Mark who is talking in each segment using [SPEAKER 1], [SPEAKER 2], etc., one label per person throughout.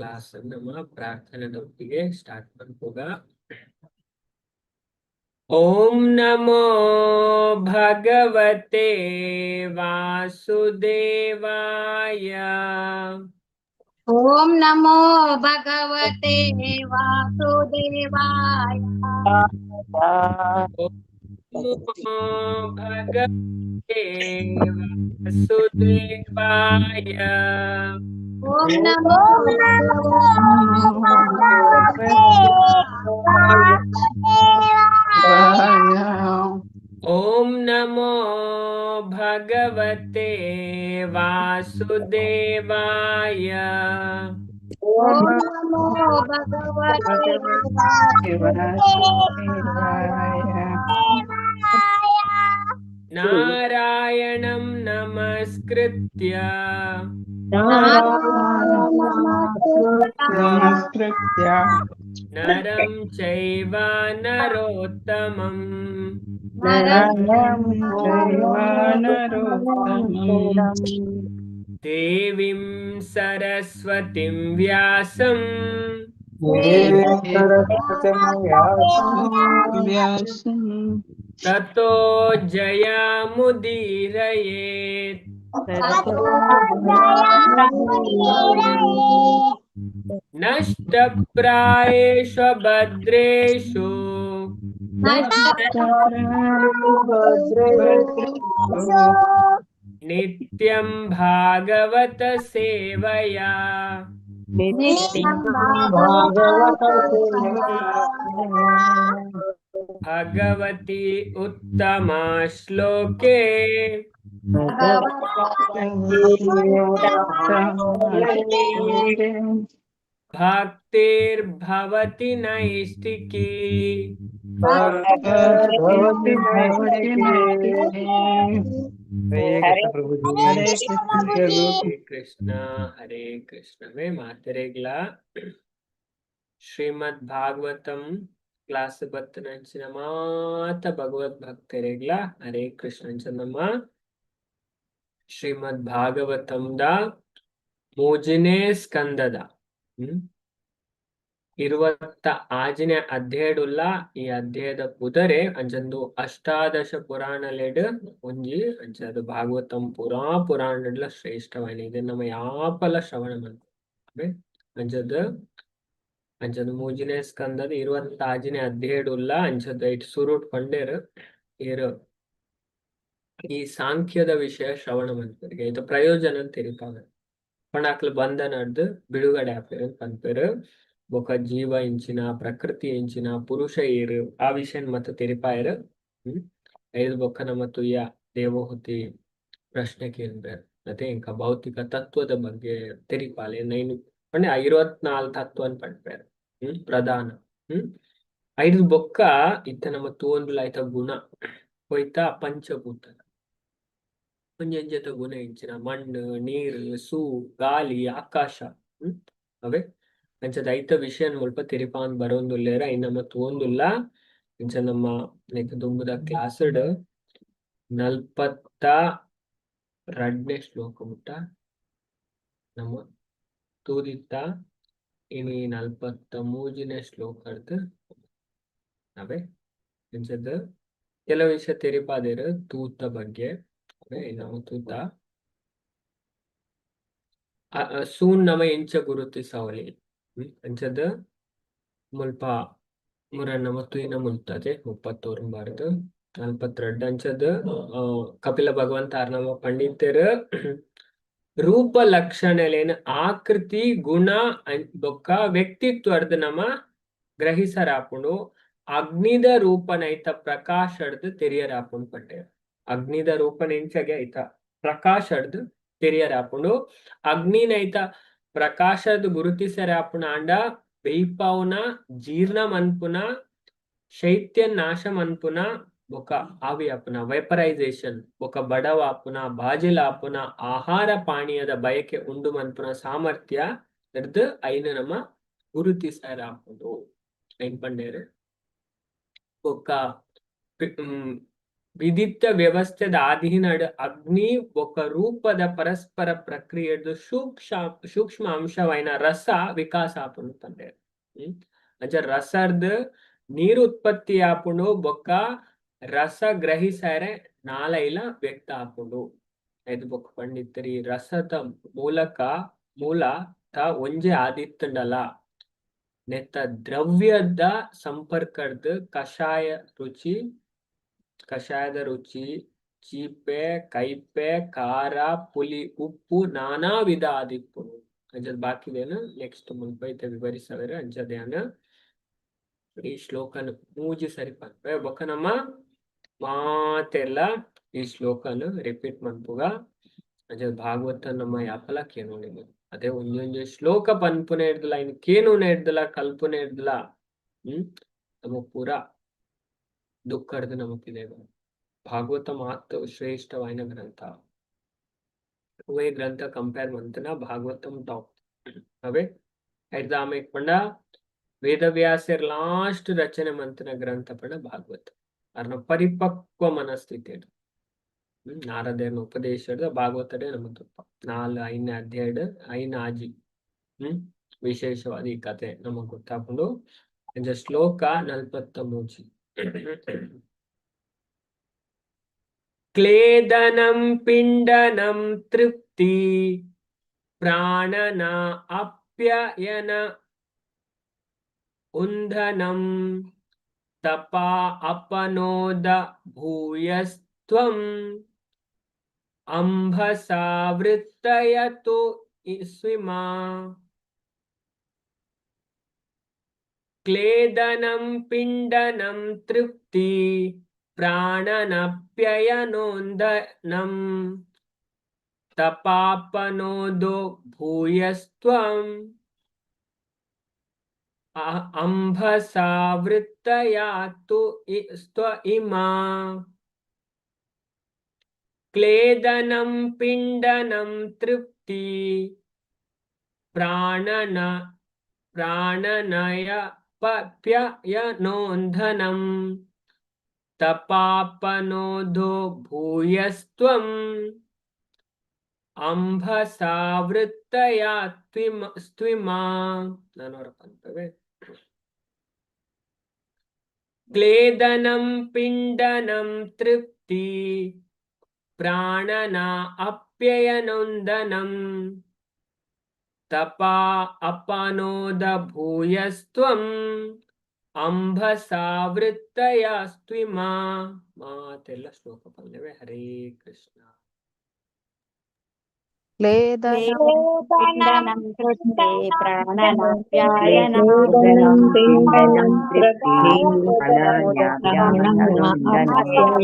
[SPEAKER 1] Class ನಮ್ಮ ಪ್ರಾರ್ಥನೆದೊಟ್ಟಿಗೆ start ಮನ್ಪುಗ. Om ನಮೋ ಭಗವತೆ ವಾಸುದೇವಾಯ.
[SPEAKER 2] ಓಂ ನಮೋ ಭಗವತೆ ವಾಸುದೇವಾಯ.
[SPEAKER 1] ಓಂ ನಮೋ ಭಗವತೆ ವಾಸುದೇವಾಯ.
[SPEAKER 2] ಓಂ ನಮೋ ಭಗವತೆ ವಾಸುದೇವಾಯ.
[SPEAKER 1] ಓಂ ನಮೋ ಭಗವತೆ ವಾಸುದೇವಾಯ.
[SPEAKER 2] ಓಂ ನಮೋ ಭಗವತೆ ವಾಸುದೇವಾಯ.
[SPEAKER 1] ನಾರಾಯಣಂ ನಮಸ್ಕೃತ್ಯ
[SPEAKER 3] ನಮಸ್ಕೃತ್ಯ
[SPEAKER 1] ನರಂ ಚೈವ ನರೋತ್ತಮಂ
[SPEAKER 3] ನರಂ ಚೈವ ನರೋತ್ತಮಂ
[SPEAKER 1] ದೇವಿಂ ಸರಸ್ವತಿಂ ವ್ಯಾಸಂ
[SPEAKER 3] ವ್ಯಾಸಂ
[SPEAKER 1] ತತೋ ಜಯಮುದೀರಯೇತ್. ನಷ್ಟಪ್ರಾಯೇಷು ಭದ್ರೇಷು ನಿತ್ಯಂ ಭಾಗವತ ಸೇವಯಾ ಭಗವತಿ ಉತ್ತಮ ಶ್ಲೋಕೆ ಭಕ್ತಿರ್ಭವತಿ ನೈಷ್ಟಿಕಿ.
[SPEAKER 3] ಹರೇ
[SPEAKER 1] ಹರೇ ಕೃಷ್ಣ ಹರೇ ಕೃಷ್ಣವೇ. ಮಾತೆರೆಗ್ಲ ಶ್ರೀಮದ್ ಭಾಗವತಂ ಕ್ಲಾಸ್ ಬತ್ತನಂಚಿನ ಮಾತ ಭಗವದ್ ಭಕ್ತರೆಗ್ಲ ಹರೇ ಕೃಷ್ಣ. ನಮ್ಮ ಶ್ರೀಮದ್ ಭಾಗವತಂದ ಮೂಜನೇ ಸ್ಕಂದದ 26ನೇ ಅಧ್ಯಾಯಡುಲ್ಲ. ಈ ಅಧ್ಯಾಯದ ಪುದರೆ ಅಂಚಂದು ಅಷ್ಟಾದಶ ಪುರಾಣಲೆಡ್ ಒಂಜಿ ಅಂಚ ಅದು ಭಾಗವತಂ ಪುರಾ ಪುರಾಣಡ್ಲ ಶ್ರೇಷ್ಠವಾಯಿನ. ಇದನ್ನ ನಮ್ಮ ಯಾಪಲ ಶ್ರವಣ ಮಲ್ಪೊಡು. ಅಂಚದ ಅಂಚದ ಮೂಜನೇ ಸ್ಕಂದದ 26ನೇ ಅಧ್ಯಾಯಡುಲ್ಲ. ಅಂಚದ ಐಟ್ ಸುರುಟ್ ಪಂಡೇರ್ ಏರ್ ಈ ಸಾಂಖ್ಯದ ವಿಷಯ ಶ್ರವಣ ಮನ್ಪೆರ್, ಐತ ಪ್ರಯೋಜನ ತೆರಿಪಾವೆ ಪಂಡ ಅಕ್ಲು ಬಂಧನಡ್ದು ಬಿಡುಗಡೆ ಆಪೆರ್ ಪನ್ಪೆರ್. ಬೊಕ ಜೀವ ಇಂಚಿನ, ಪ್ರಕೃತಿ ಇಂಚಿನ, ಪುರುಷ ಏರು, ಆ ವಿಷಯ ಮತ್ತ ತೆರಿಪಾಯರ್. ಐದು ಬೊಕ್ಕ ನಮ್ಮ ತುಯ್ಯ ದೇವಹುತಿ ಪ್ರಶ್ನೆ ಕೇಳ್ಬೇರ್ ಮತ್ತೆ ಇಂಕ ಭೌತಿಕ ತತ್ವದ ಬಗ್ಗೆ ತೆರಿಪಾಲೆ ನೈನು ಪಂಡ 24 ತತ್ವ ಪನ್ಪೆರ್ ಪ್ರಧಾನ. ಐದು ಬೊಕ್ಕ ಇತ್ತ ನಮ್ಮ ತೂವೊಂದುಲ ಐತ ಗುಣ ಹೋಯ್ತಾ ಪಂಚಭೂತ ಒಂಜೊಂಜೆತ ಗುಣ ಇಂಚಿನ: ಮಣ್ಣು, ನೀರು, ಸೂ, ಗಾಳಿ, ಆಕಾಶ. ಅವೇ ಅಂಚದ ಐತ ವಿಷಯ ಮುಲ್ಪ ತೆರಿಪಾನ್ ಬರೋಂದುಲ್ಲೇರ. ಐನ್ ನಮ್ಮ ತೂವೊಂದುಲ್ಲ. ಇಂಚ ನಮ್ಮ ಲೈಕ್ ದುಂಬುದ ಕ್ಲಾಸ್ಡ್ 42ನೇ ಶ್ಲೋಕ ಮುಟ್ಟ ನಮ್ಮ ತೂದಿತ್ತ. ಇನಿ 43ನೇ ಶ್ಲೋಕರ್ದು ಅವೇ. ಇಂಚದ ಕೆಲವು ವಿಷಯ ತೆರಿಪಾದೇರು ತೂತ ಬಗ್ಗೆ. ಅವೇ ನಾವು ತೂತ ಸೂನ್ ನಮ ಎಂಚ ಗುರುತಿಸವಲಿ. ಅಂಚದ ಮುಲ್ಪ ಮುರ ನಮ ತೂಯಿನ ಮುಲ್ತದೆ 31 ಬಾರ್ದು 42. ಅಂಚದ ಕಪಿಲ ಭಗವಂತ ನಮ್ಮ ಪಂಡಿತರು ರೂಪ ಲಕ್ಷಣಲೇನ ಆಕೃತಿ, ಗುಣ ಬೊಕ್ಕ ವ್ಯಕ್ತಿತ್ವರ್ದ್ ನಮ ಗ್ರಹಿಸರಾಪುಂಡು. ಅಗ್ನಿದ ರೂಪನೈತ ಪ್ರಕಾಶಡ್ದು ತೆರಿಯರಾಪುಂಡು ಪಂಡೆ. ಅಗ್ನಿದ ರೂಪನ ಎಂಚಗೆ ಐತ ಪ್ರಕಾಶಡ್ದು ತೆರಿಯರಾಪುಂಡು. ಅಗ್ನಿನೈತ ಪ್ರಕಾಶದ ಗುರುತಿಸರಾಪುಣ ಆಂಡ ಬೇಯ್ಪಾವುನ, ಜೀರ್ಣ ಮನ್ಪುನ, ಶೈತ್ಯ ನಾಶ ಮನ್ಪುನ, ಬೊಕ ಆವಿ ಆಪುನ ವೇಪರೈಸೇಷನ್, ಬೊಕ ಬಡವ ಆಪುನ, ಬಾಜಿಲ ಆಪುನ, ಆಹಾರ ಪಾನೀಯದ ಬಯಕೆ ಉಂಡು ಮನ್ಪುನ ಸಾಮರ್ಥ್ಯ ಎರ್ದ್ ಐನ ನಮ್ಮ ಗುರುತಿಸರಾಪುಂಡು ಐನ್ ಪಂಡೇರು. ಬೊಕ್ಕ ವಿಧಿತ್ತ ವ್ಯವಸ್ಥೆದ ಅಧೀನಡ್ ಅಗ್ನಿ ಬೊಕ ರೂಪದ ಪರಸ್ಪರ ಪ್ರಕ್ರಿಯೆಡ್ ಸೂಕ್ಷ್ಮ ಸೂಕ್ಷ್ಮ ಅಂಶವಾಯಿನ ರಸ ವಿಕಾಸ ಆಪುಂಡು ಪಂಡೆರ್. ಅಂಚ ರಸರ್ದ್ ನೀರು ಉತ್ಪತ್ತಿ ಆಪುಂಡು, ಬೊಕ್ಕ ರಸ ಗ್ರಹಿಸರೆ ನಾಲೈಲ ವ್ಯಕ್ತ ಆಪುಂಡು. ಐದು ಬೊಕ್ಕ ಪಂಡಿತ್ತರಿ ರಸದ ಮೂಲಕ ಮೂಲ ತ ಒಂಜೆ ಆದಿತ್ತುಂಡಲ ನೆತ್ತ ದ್ರವ್ಯದ ಸಂಪರ್ಕರ್ದ್ ಕಷಾಯ ರುಚಿ, ಕಷಾಯದ ರುಚಿ, ಚೀಪೆ, ಕೈಪೆ, ಖಾರ, ಪುಲಿ, ಉಪ್ಪು ನಾನಾ ವಿಧ ಆದಿಪ್ಪುಂಡು. ಅಂಚದ ಬಾಕಿದೇನು ನೆಕ್ಸ್ಟ್ ಮುಲ್ಪ ಇತ್ತೆ ವಿವರಿಸವೆರ್. ಅಂಚದ ಈ ಶ್ಲೋಕನ್ ಮೂಜಿ ಸರಿ ಪನ್ಪೆ, ಬೊಕ್ಕ ನಮ್ಮ ಮಾತೆಲ್ಲ ಈ ಶ್ಲೋಕನ್ ರಿಪೀಟ್ ಮನ್ಪುಗ. ಅಂಚ ಭಾಗವತ ನಮ್ಮ ಯಾಪಲ ಕೇನೋಲಿ. ಅದೇ ಒಂಜೊಂಜಿ ಶ್ಲೋಕ ಪನ್ಪುನೆ ಇರ್ದಲ, ಇನ್ ಕೇನುನೆ ಇರ್ದಲ, ಕಲ್ಪುನೆ ಇರ್ದಲ, ನಮ್ಮ ಪೂರ ದುಃಖರ್ದು ನಮಕಿದೆ. ಭಾಗವತ ಮಾತ್ ಶ್ರೇಷ್ಠವಾಯಿನ ಗ್ರಂಥ. ಅವೇ ಗ್ರಂಥ ಕಂಪೇರ್ ಮಂತನ ಭಾಗವತಂ ಟಾಪ್ ಅವೇ. ಐಡ್ದ ಆಮೇಲೆ ಪಂಡ ವೇದವ್ಯಾಸರ್ ಲಾಸ್ಟ್ ರಚನೆ ಮಂತನ ಗ್ರಂಥ ಪಂಡ ಭಾಗವತ. ಅರ್ನ ಪರಿಪಕ್ವ ಮನಸ್ಥಿತಿ ನಾರದೇರ್ನ ಉಪದೇಶದ ಭಾಗವತಡೆ ನಮ್ಮ ತುಪ್ಪ ನಾಲ್ ಐನ ಅಧ್ಯಾಯ ಐನ ಆಜಿ ವಿಶೇಷವಾದ ಈ ಕತೆ ನಮಗ್ ಗೊತ್ತಾಕೊಂಡು. ಅಂಚ ಶ್ಲೋಕ 43. ಕ್ಲೇದನಂ ಪಿಂಡನಂ ತೃಪ್ತಿ ಪ್ರಾಣನ ಅಪ್ಯಯನ ಉಂಧನಂ ತಪಾ ಅಪನೋದ ಭೂಯಸ್ತ್ವಂ ಅಂಭಸಾ ವೃತ್ತಯತು ಸ್ವಿಮಾ. ಕ್ಲೇದನಂ ಪಿಂಡನಂ ತೃಪ್ತಿ ಪ್ರಾಣನಪ್ಯಯನೋಂದನಂ ತಪಾಪನೋದೋ ಭೂಯಸ್ತ್ವಂ ಅಂಭಸಾ ವೃತ್ತಯಾತು ಸ್ತ್ವ ಇಮಾ. ಕ್ಲೇದನಂ ಪಿಂಡನಂ ತೃಪ್ತಿ ಪ್ರಾಣನ ಪ್ರಾಣನಯ ಪಪ್ಯಯನೋಂಧನಂ ತಪಾಪನೋಧೋ ಭೂಯಸ್ತ್ವಂ ಅಂಭಸಾ ವೃತ್ತಯಾತ್ವಿಮ ಸ್ತ್ವಿಮಾ. ನಾನವರ ಪಂತವೇ. ಕ್ಲೇದನಂ ಪಿಂಡನಂ ತೃಪ್ತಿ ಪ್ರಾಣನ ಅಪ್ಯಯನೊಂದನಂ ತಪಾ ಅಪನೋದ ಭೂಯಸ್ತ್ವಂ ಅಂಭಸಾ ವೃತ್ತಯಾಸ್ತ್ವಿಮಾ. ಮಾತೆಲ್ಲ ಶ್ಲೋಕ ಪಲ್ಯವೇ. ಹರೇ ಕೃಷ್ಣ.
[SPEAKER 3] ಕ್ಲೇದನಂ
[SPEAKER 2] ಪಿಂಡನಂ ತೃಪ್ತಿ ಪ್ರಾಣನಾಪ್ಯಾಯನಂ
[SPEAKER 3] ಪಿಂಡನಂ ತೃಪ್ತಿ
[SPEAKER 2] ಪಿಂಡನಂ ತೃಪ್ತಿ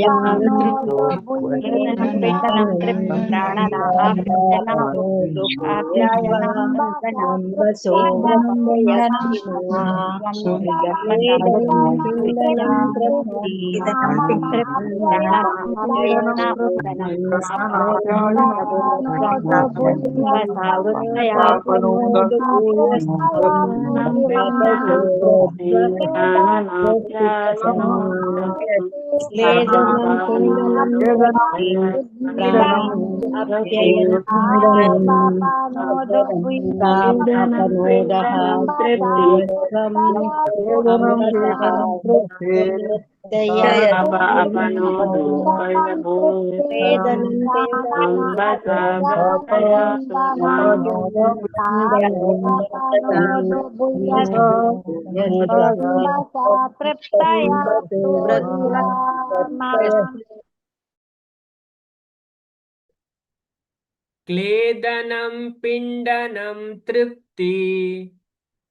[SPEAKER 1] ಕ್ಲೇದನಂ ಪಿಂಡನಂ ತೃಪ್ತಿ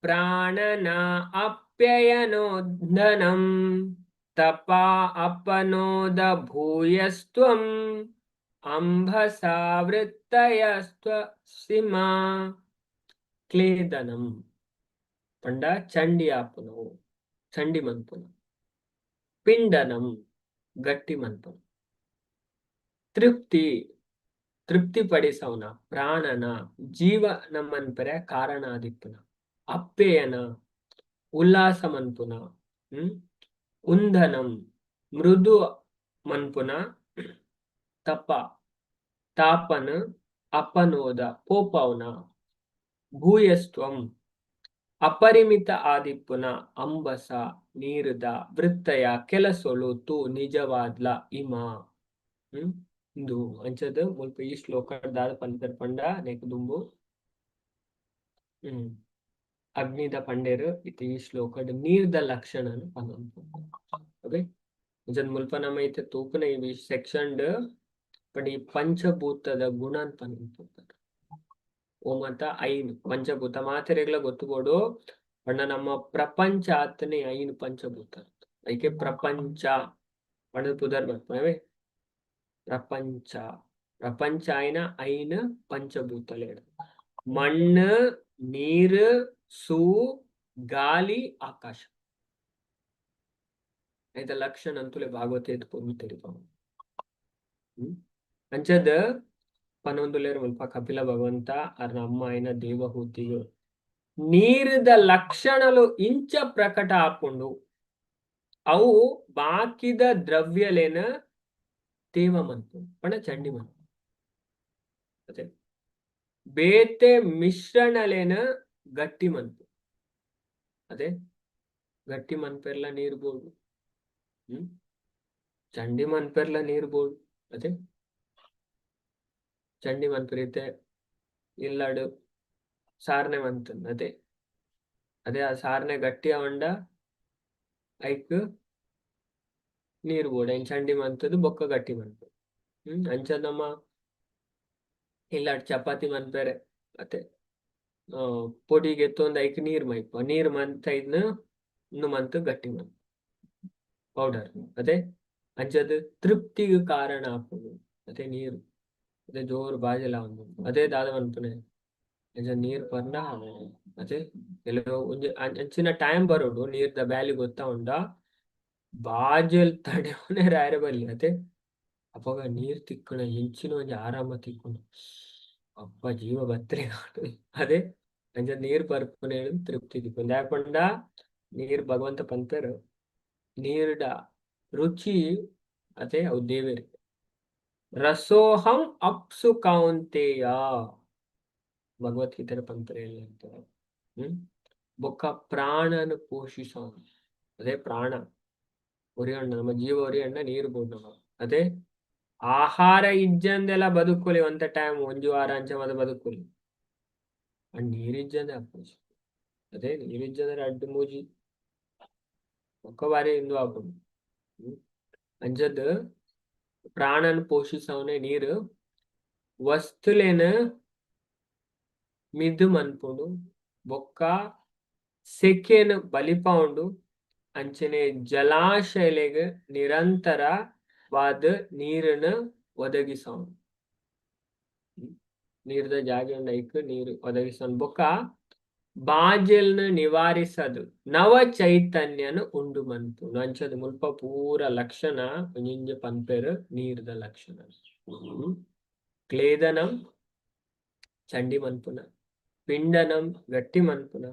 [SPEAKER 1] ಪ್ರಾಣನ ಅಪ್ಯಯನೋಧನಂ ತಪಾ ಅಪನೋದ ಭೂಯಸ್ತ್ವಂ ಅಂಭಸಾ ವೃತ್ತಯಸ್ತ್ವ ಸಿಮಾ. ಕ್ಲೇದನಂ ಪಂಡ ಚಂಡಿ ಆಪುನವು, ಚಂಡಿ ಮನ್ಪುನ. ಪಿಂಡನಂ ಗಟ್ಟಿ ಮನ್ಪುನ. ತೃಪ್ತಿ ತೃಪ್ತಿ ಪಡಿಸವನ, ಪ್ರಾಣನ ಜೀವ ನಮ್ಮನ್ಪರೆ ಕಾರಣ ಆದಿಪ್ಪುನ. ಅಪ್ಪೇಯನ ಉಲ್ಲಾಸ ಮನ್ಪುನ. ಉಂಧನಂ ಮೃದು ಮನ್ಪುನ ತಪ ತಾಪನ್ ಅಪನೋದ ಪೋಪೌನ ಭೂಯಸ್ತ್ವಂ ಅಪರಿಮಿತ ಆದಿಪ್ಪುನ ಅಂಬಸ ನೀರುದ ವೃತ್ತಯ ಕೆಲಸೊಳು ತು ನಿಜವಾದ್ಲ ಇಮ. ಇಂದು ಅಂಚದ ಮುಲ್ಪ ಈ ಶ್ಲೋಕ ದಾದ ಪನ್ಪೆರ್ ಪಂಡ ನೆಕ್ ದುಂಬು ಅಗ್ನಿದ ಪಂಡೆರ್ ಇತ್ತೆ ಈ ಶ್ಲೋಕಡ್ ನೀರ್ದ ಲಕ್ಷಣನ್ ಪನೊಂದು. ಓಕೆ, ಅಂಚದ ಮುಲ್ಪ ನಮ ಇತ್ತೆ ತೂಪುನ ಈ ಸೆಕ್ಷನ್ ಪಂಡ ಈ ಪಂಚಭೂತದ ಗುಣನ್ ಪನೊಂದು. ಓಮತ ಐನ್ ಪಂಚಭೂತ ಮಾತೆರೆಗ್ಲ ಗೊತ್ತು ಬೋಡು ಪಂಡ ನಮ್ಮ ಪ್ರಪಂಚ ಆತನೆ ಐನ್ ಪಂಚಭೂತ. ಐಕೆ ಪ್ರಪಂಚ ಪಂಡ ಪುದರ್ ಬರ್ಪುನವೇ. ಪ್ರಪಂಚ ಪ್ರಪಂಚ ಆಯ್ನ ಐನ್ ಪಂಚಭೂತಲೇಡು: ಮಣ್ಣು, ನೀರು, ಸೂ, ಗಾಲಿ, ಆಕಾಶ. ಐತ ಲಕ್ಷಣ ಅಂತುಲೆ ಭಾಗವತ ಪೊರ್ಲು ತೆರಿಪಾವು. ಅಂಚದ ಪನೊಂದುಲ್ಲೆರ್ ಮುಲ್ಪ ಕಪಿಲ ಭಗವಂತ ಅರ್ನ ಅಮ್ಮ ಆಯ್ನ ದೇವಹೂತಿಗ್, ನೀರುದ ಲಕ್ಷಣಲು ಇಂಚ ಪ್ರಕಟ ಆಪುಂಡು, ಅವು ಬಾಕಿದ ದ್ರವ್ಯಲೇನ ತೇವ ಮನ್ಪುಂಡು ಪಂಡ ಚಂಡಿ ಮನ್ಪುಂಡು. ಅದೇ ಬೇತೆ ಮಿಶ್ರಣಲೇನ ಗಟ್ಟಿ ಮನ್ಪು. ಅದೇ ಗಟ್ಟಿ ಮನ್ಪೆರ್ಲ ನೀರ್ ಬೋಡು, ಚಂಡಿ ಮನ್ಪೆರ್ಲ ನೀರ್ ಬೋಡು. ಅದೇ ಚಂಡಿ ಮನ್ಪೆರಿತೆ ಇಲ್ಲಡು ಸಾರ್ನೆ ಮಂತನ್. ಅದೇ ಅದೇ ಆ ಸಾರ್ನೆ ಗಟ್ಟಿ ಅವಂಡ ಐಕ್ ನೀರ್ ಬೋಡು. ಐನ್ ಚಂಡಿ ಮಂತದ್ದು ಬೊಕ್ಕ ಗಟ್ಟಿ ಮನ್ಪು. ಅಂಚ ನಮ್ಮ ಇಲ್ಲಾಡ್ ಚಪಾತಿ ಮನ್ಪೆರೆ ಅತೆ ಪೊಡಿಗೆ ಎತ್ತೊಂದು ಐಕ್ ನೀರ್ ಮೈಪ ನೀರ್ ಮಂತ ಇದ್ನ ಇನ್ನು ಮಂತ್ ಗಟ್ಟಿ ಮಂತ್ ಪೌಡರ್. ಅದೇ ಅಂಚದ ತೃಪ್ತಿಗೆ ಕಾರಣ ಆಪುಂಡು ಅದೇ ನೀರು. ಅದೇ ಜೋರು ಬಾಜೆಲ ಉಂಡು. ಅದೇ ದಾದ ಮನ್ಪುನೆ ಅಂಚ ನೀರ್ ಪರ್ಂಡ ಅದೇ ಕೆಲವು ಒಂಜಿ ಅಂಚಿನ ಟೈಮ್ ಬರೋಡು ನೀರ್ದ ವ್ಯಾಲ್ಯೂ ಗೊತ್ತಾ ಉಂಡ ಬಾಜೆಲ್ ತಡೆವನೆ ರಾಯರೆ ಬಲ್ಲಿ. ಅದೇ ಅಪಗ ನೀರ್ ತಿಕ್ಕುನ ಎಂಚಿನ ಒಂಜಿ ಆರಾಮ ತಿಕ್ಕುಂಡು, ಅಪ್ಪ ಜೀವ ಬತ್ತಲೆ. ಅದೇ ಅಂಚ ನೀರ್ ಪರ್ಪುನೆ ತೃಪ್ತಿ ತಿಕ್ಕುಂಡು. ದಾಯೆ ಪಂಡ ನೀರ್ ಭಗವಂತ ಪನ್ಪೆರ್, ನೀರ್ಡ ರುಚಿ ಅದೇ ಅವು ದೇವೆರ್. ರಸೋಹಂ ಅಪ್ಸು ಕೌಂತೇಯ, ಭಗವದ್ಗೀತೆ ಪನ್ಪೆರ್ ಅಂತ. ಬೊಕ್ಕ ಪ್ರಾಣನ ಪೋಷಿಸೋನು. ಅದೇ ಪ್ರಾಣ ಒರಿಯಣ್ಣ ನಮ್ಮ ಜೀವ ಒರಿಯಣ್ಣ ನೀರು ಬೋಡು ನಮ್ಮ. ಅದೇ ಆಹಾರ ಇಜ್ಜಂದೆಲ್ಲ ಬದುಕೊಲಿ ಒಂತ ಟೈಮ್, ಒಂಜಿ ವಾರ ಅಂಚ ಮದ ಬದುಕೊಲಿ. ನೀರಿಜ್ಜಂದೆ ಆಪುಜಿ. ಅದೇ ನೀರಿಜ್ಜಂದ್ರೆ ರಡ್ಡ್ ಮೂಜಿ ಬೊಕ್ಕ ಬಾರಿ ಇಂದು ಆಪುಂಡು. ಅಂಚದ್ ಪ್ರಾಣನ್ ಪೋಷಿಸವನೆ ನೀರು. ವಸ್ತುಲೇನ ಮಿದು ಮನ್ಪುಂಡು, ಬೊಕ್ಕ ಸೆಕೆನ್ ಬಲಿಪಾವುಂಡು. ಅಂಚನೆ ಜಲಾಶಯಲೆಗ್ ನಿರಂತರವಾದ್ ನೀರನ್ನು ಒದಗಿಸೋನು. ನೀರ್ದ ಜಾಗೆ ಉಂಡು, ಐಕ್ ನೀರು ಒದಗಿಸೋನು. ಬೊಕ್ಕ ಬಾಜೆಲ್ನ ನಿವಾರಿಸದು ನವ ಚೈತನ್ಯನ ಉಂಡು ಮನ್ಪುಂಡು. ಅಂಚದ ಮುಲ್ಪ ಪೂರ ಲಕ್ಷಣ ಒಂಜೊಂಜಿ ಪನ್ಪೆರ್ ನೀರ್ದ ಲಕ್ಷಣ. ಕ್ಲೇದನಂ ಚಂಡಿ ಮನ್ಪುನ, ಪಿಂಡನಂ ಗಟ್ಟಿ ಮನ್ಪುನ,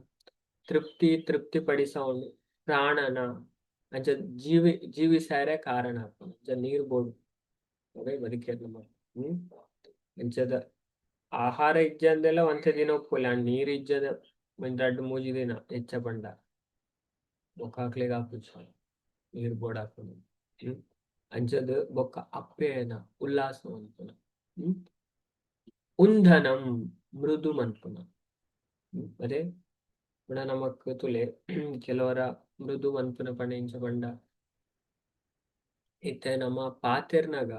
[SPEAKER 1] ತೃಪ್ತಿ ತೃಪ್ತಿ ಪಡಿಸವನು, ಪ್ರಾಣನ ಅಂಚ ಜೀವಿ ಜೀವಿಸಾರೆ ಕಾರಣ ಆಪುಂಡು. ಅಂಚ ನೀರ್ ಬೋಡು ಅವೇ ಬದುಕೇರ್ ನಮ್ಮ. ಅಂಚದ ಆಹಾರ ಇಜ್ಜಂದೆಲ್ಲ ಒಂತೆ ದಿನ ಉಪ್ಪುಲೆ, ಆಂಡ ನೀರ್ ಇಜ್ಜಂದೆ ಒಂಜಿ ರಡ್ಡ್ ಮೂಜಿ ದಿನ ಎಚ್ಚ ಪಂಡ ಬೊಕ್ಕ ಅಕ್ಲೆಗ್ ಆಪುಜಿ. ನೀರ್ ಬೋಡಾಪುಂಡು. ಅಂಚದ್ ಬೊಕ್ಕ ಅಪ್ಪೇನ ಉಲ್ಲಾಸ ಮನ್ಪುನ, ಉಂಧನಂ ಮೃದು ಮನ್ಪುನ. ಅದೇ ಪಂಡ ನಮಕ್ ತುಲೆ ಕೆಲವರ ಮೃದು ಮನ್ಪುನ ಪಂಡ ಇಂಚ ಪಂಡ ಇತ್ತೆ ನಮ್ಮ ಪಾತೆರ್ನಗ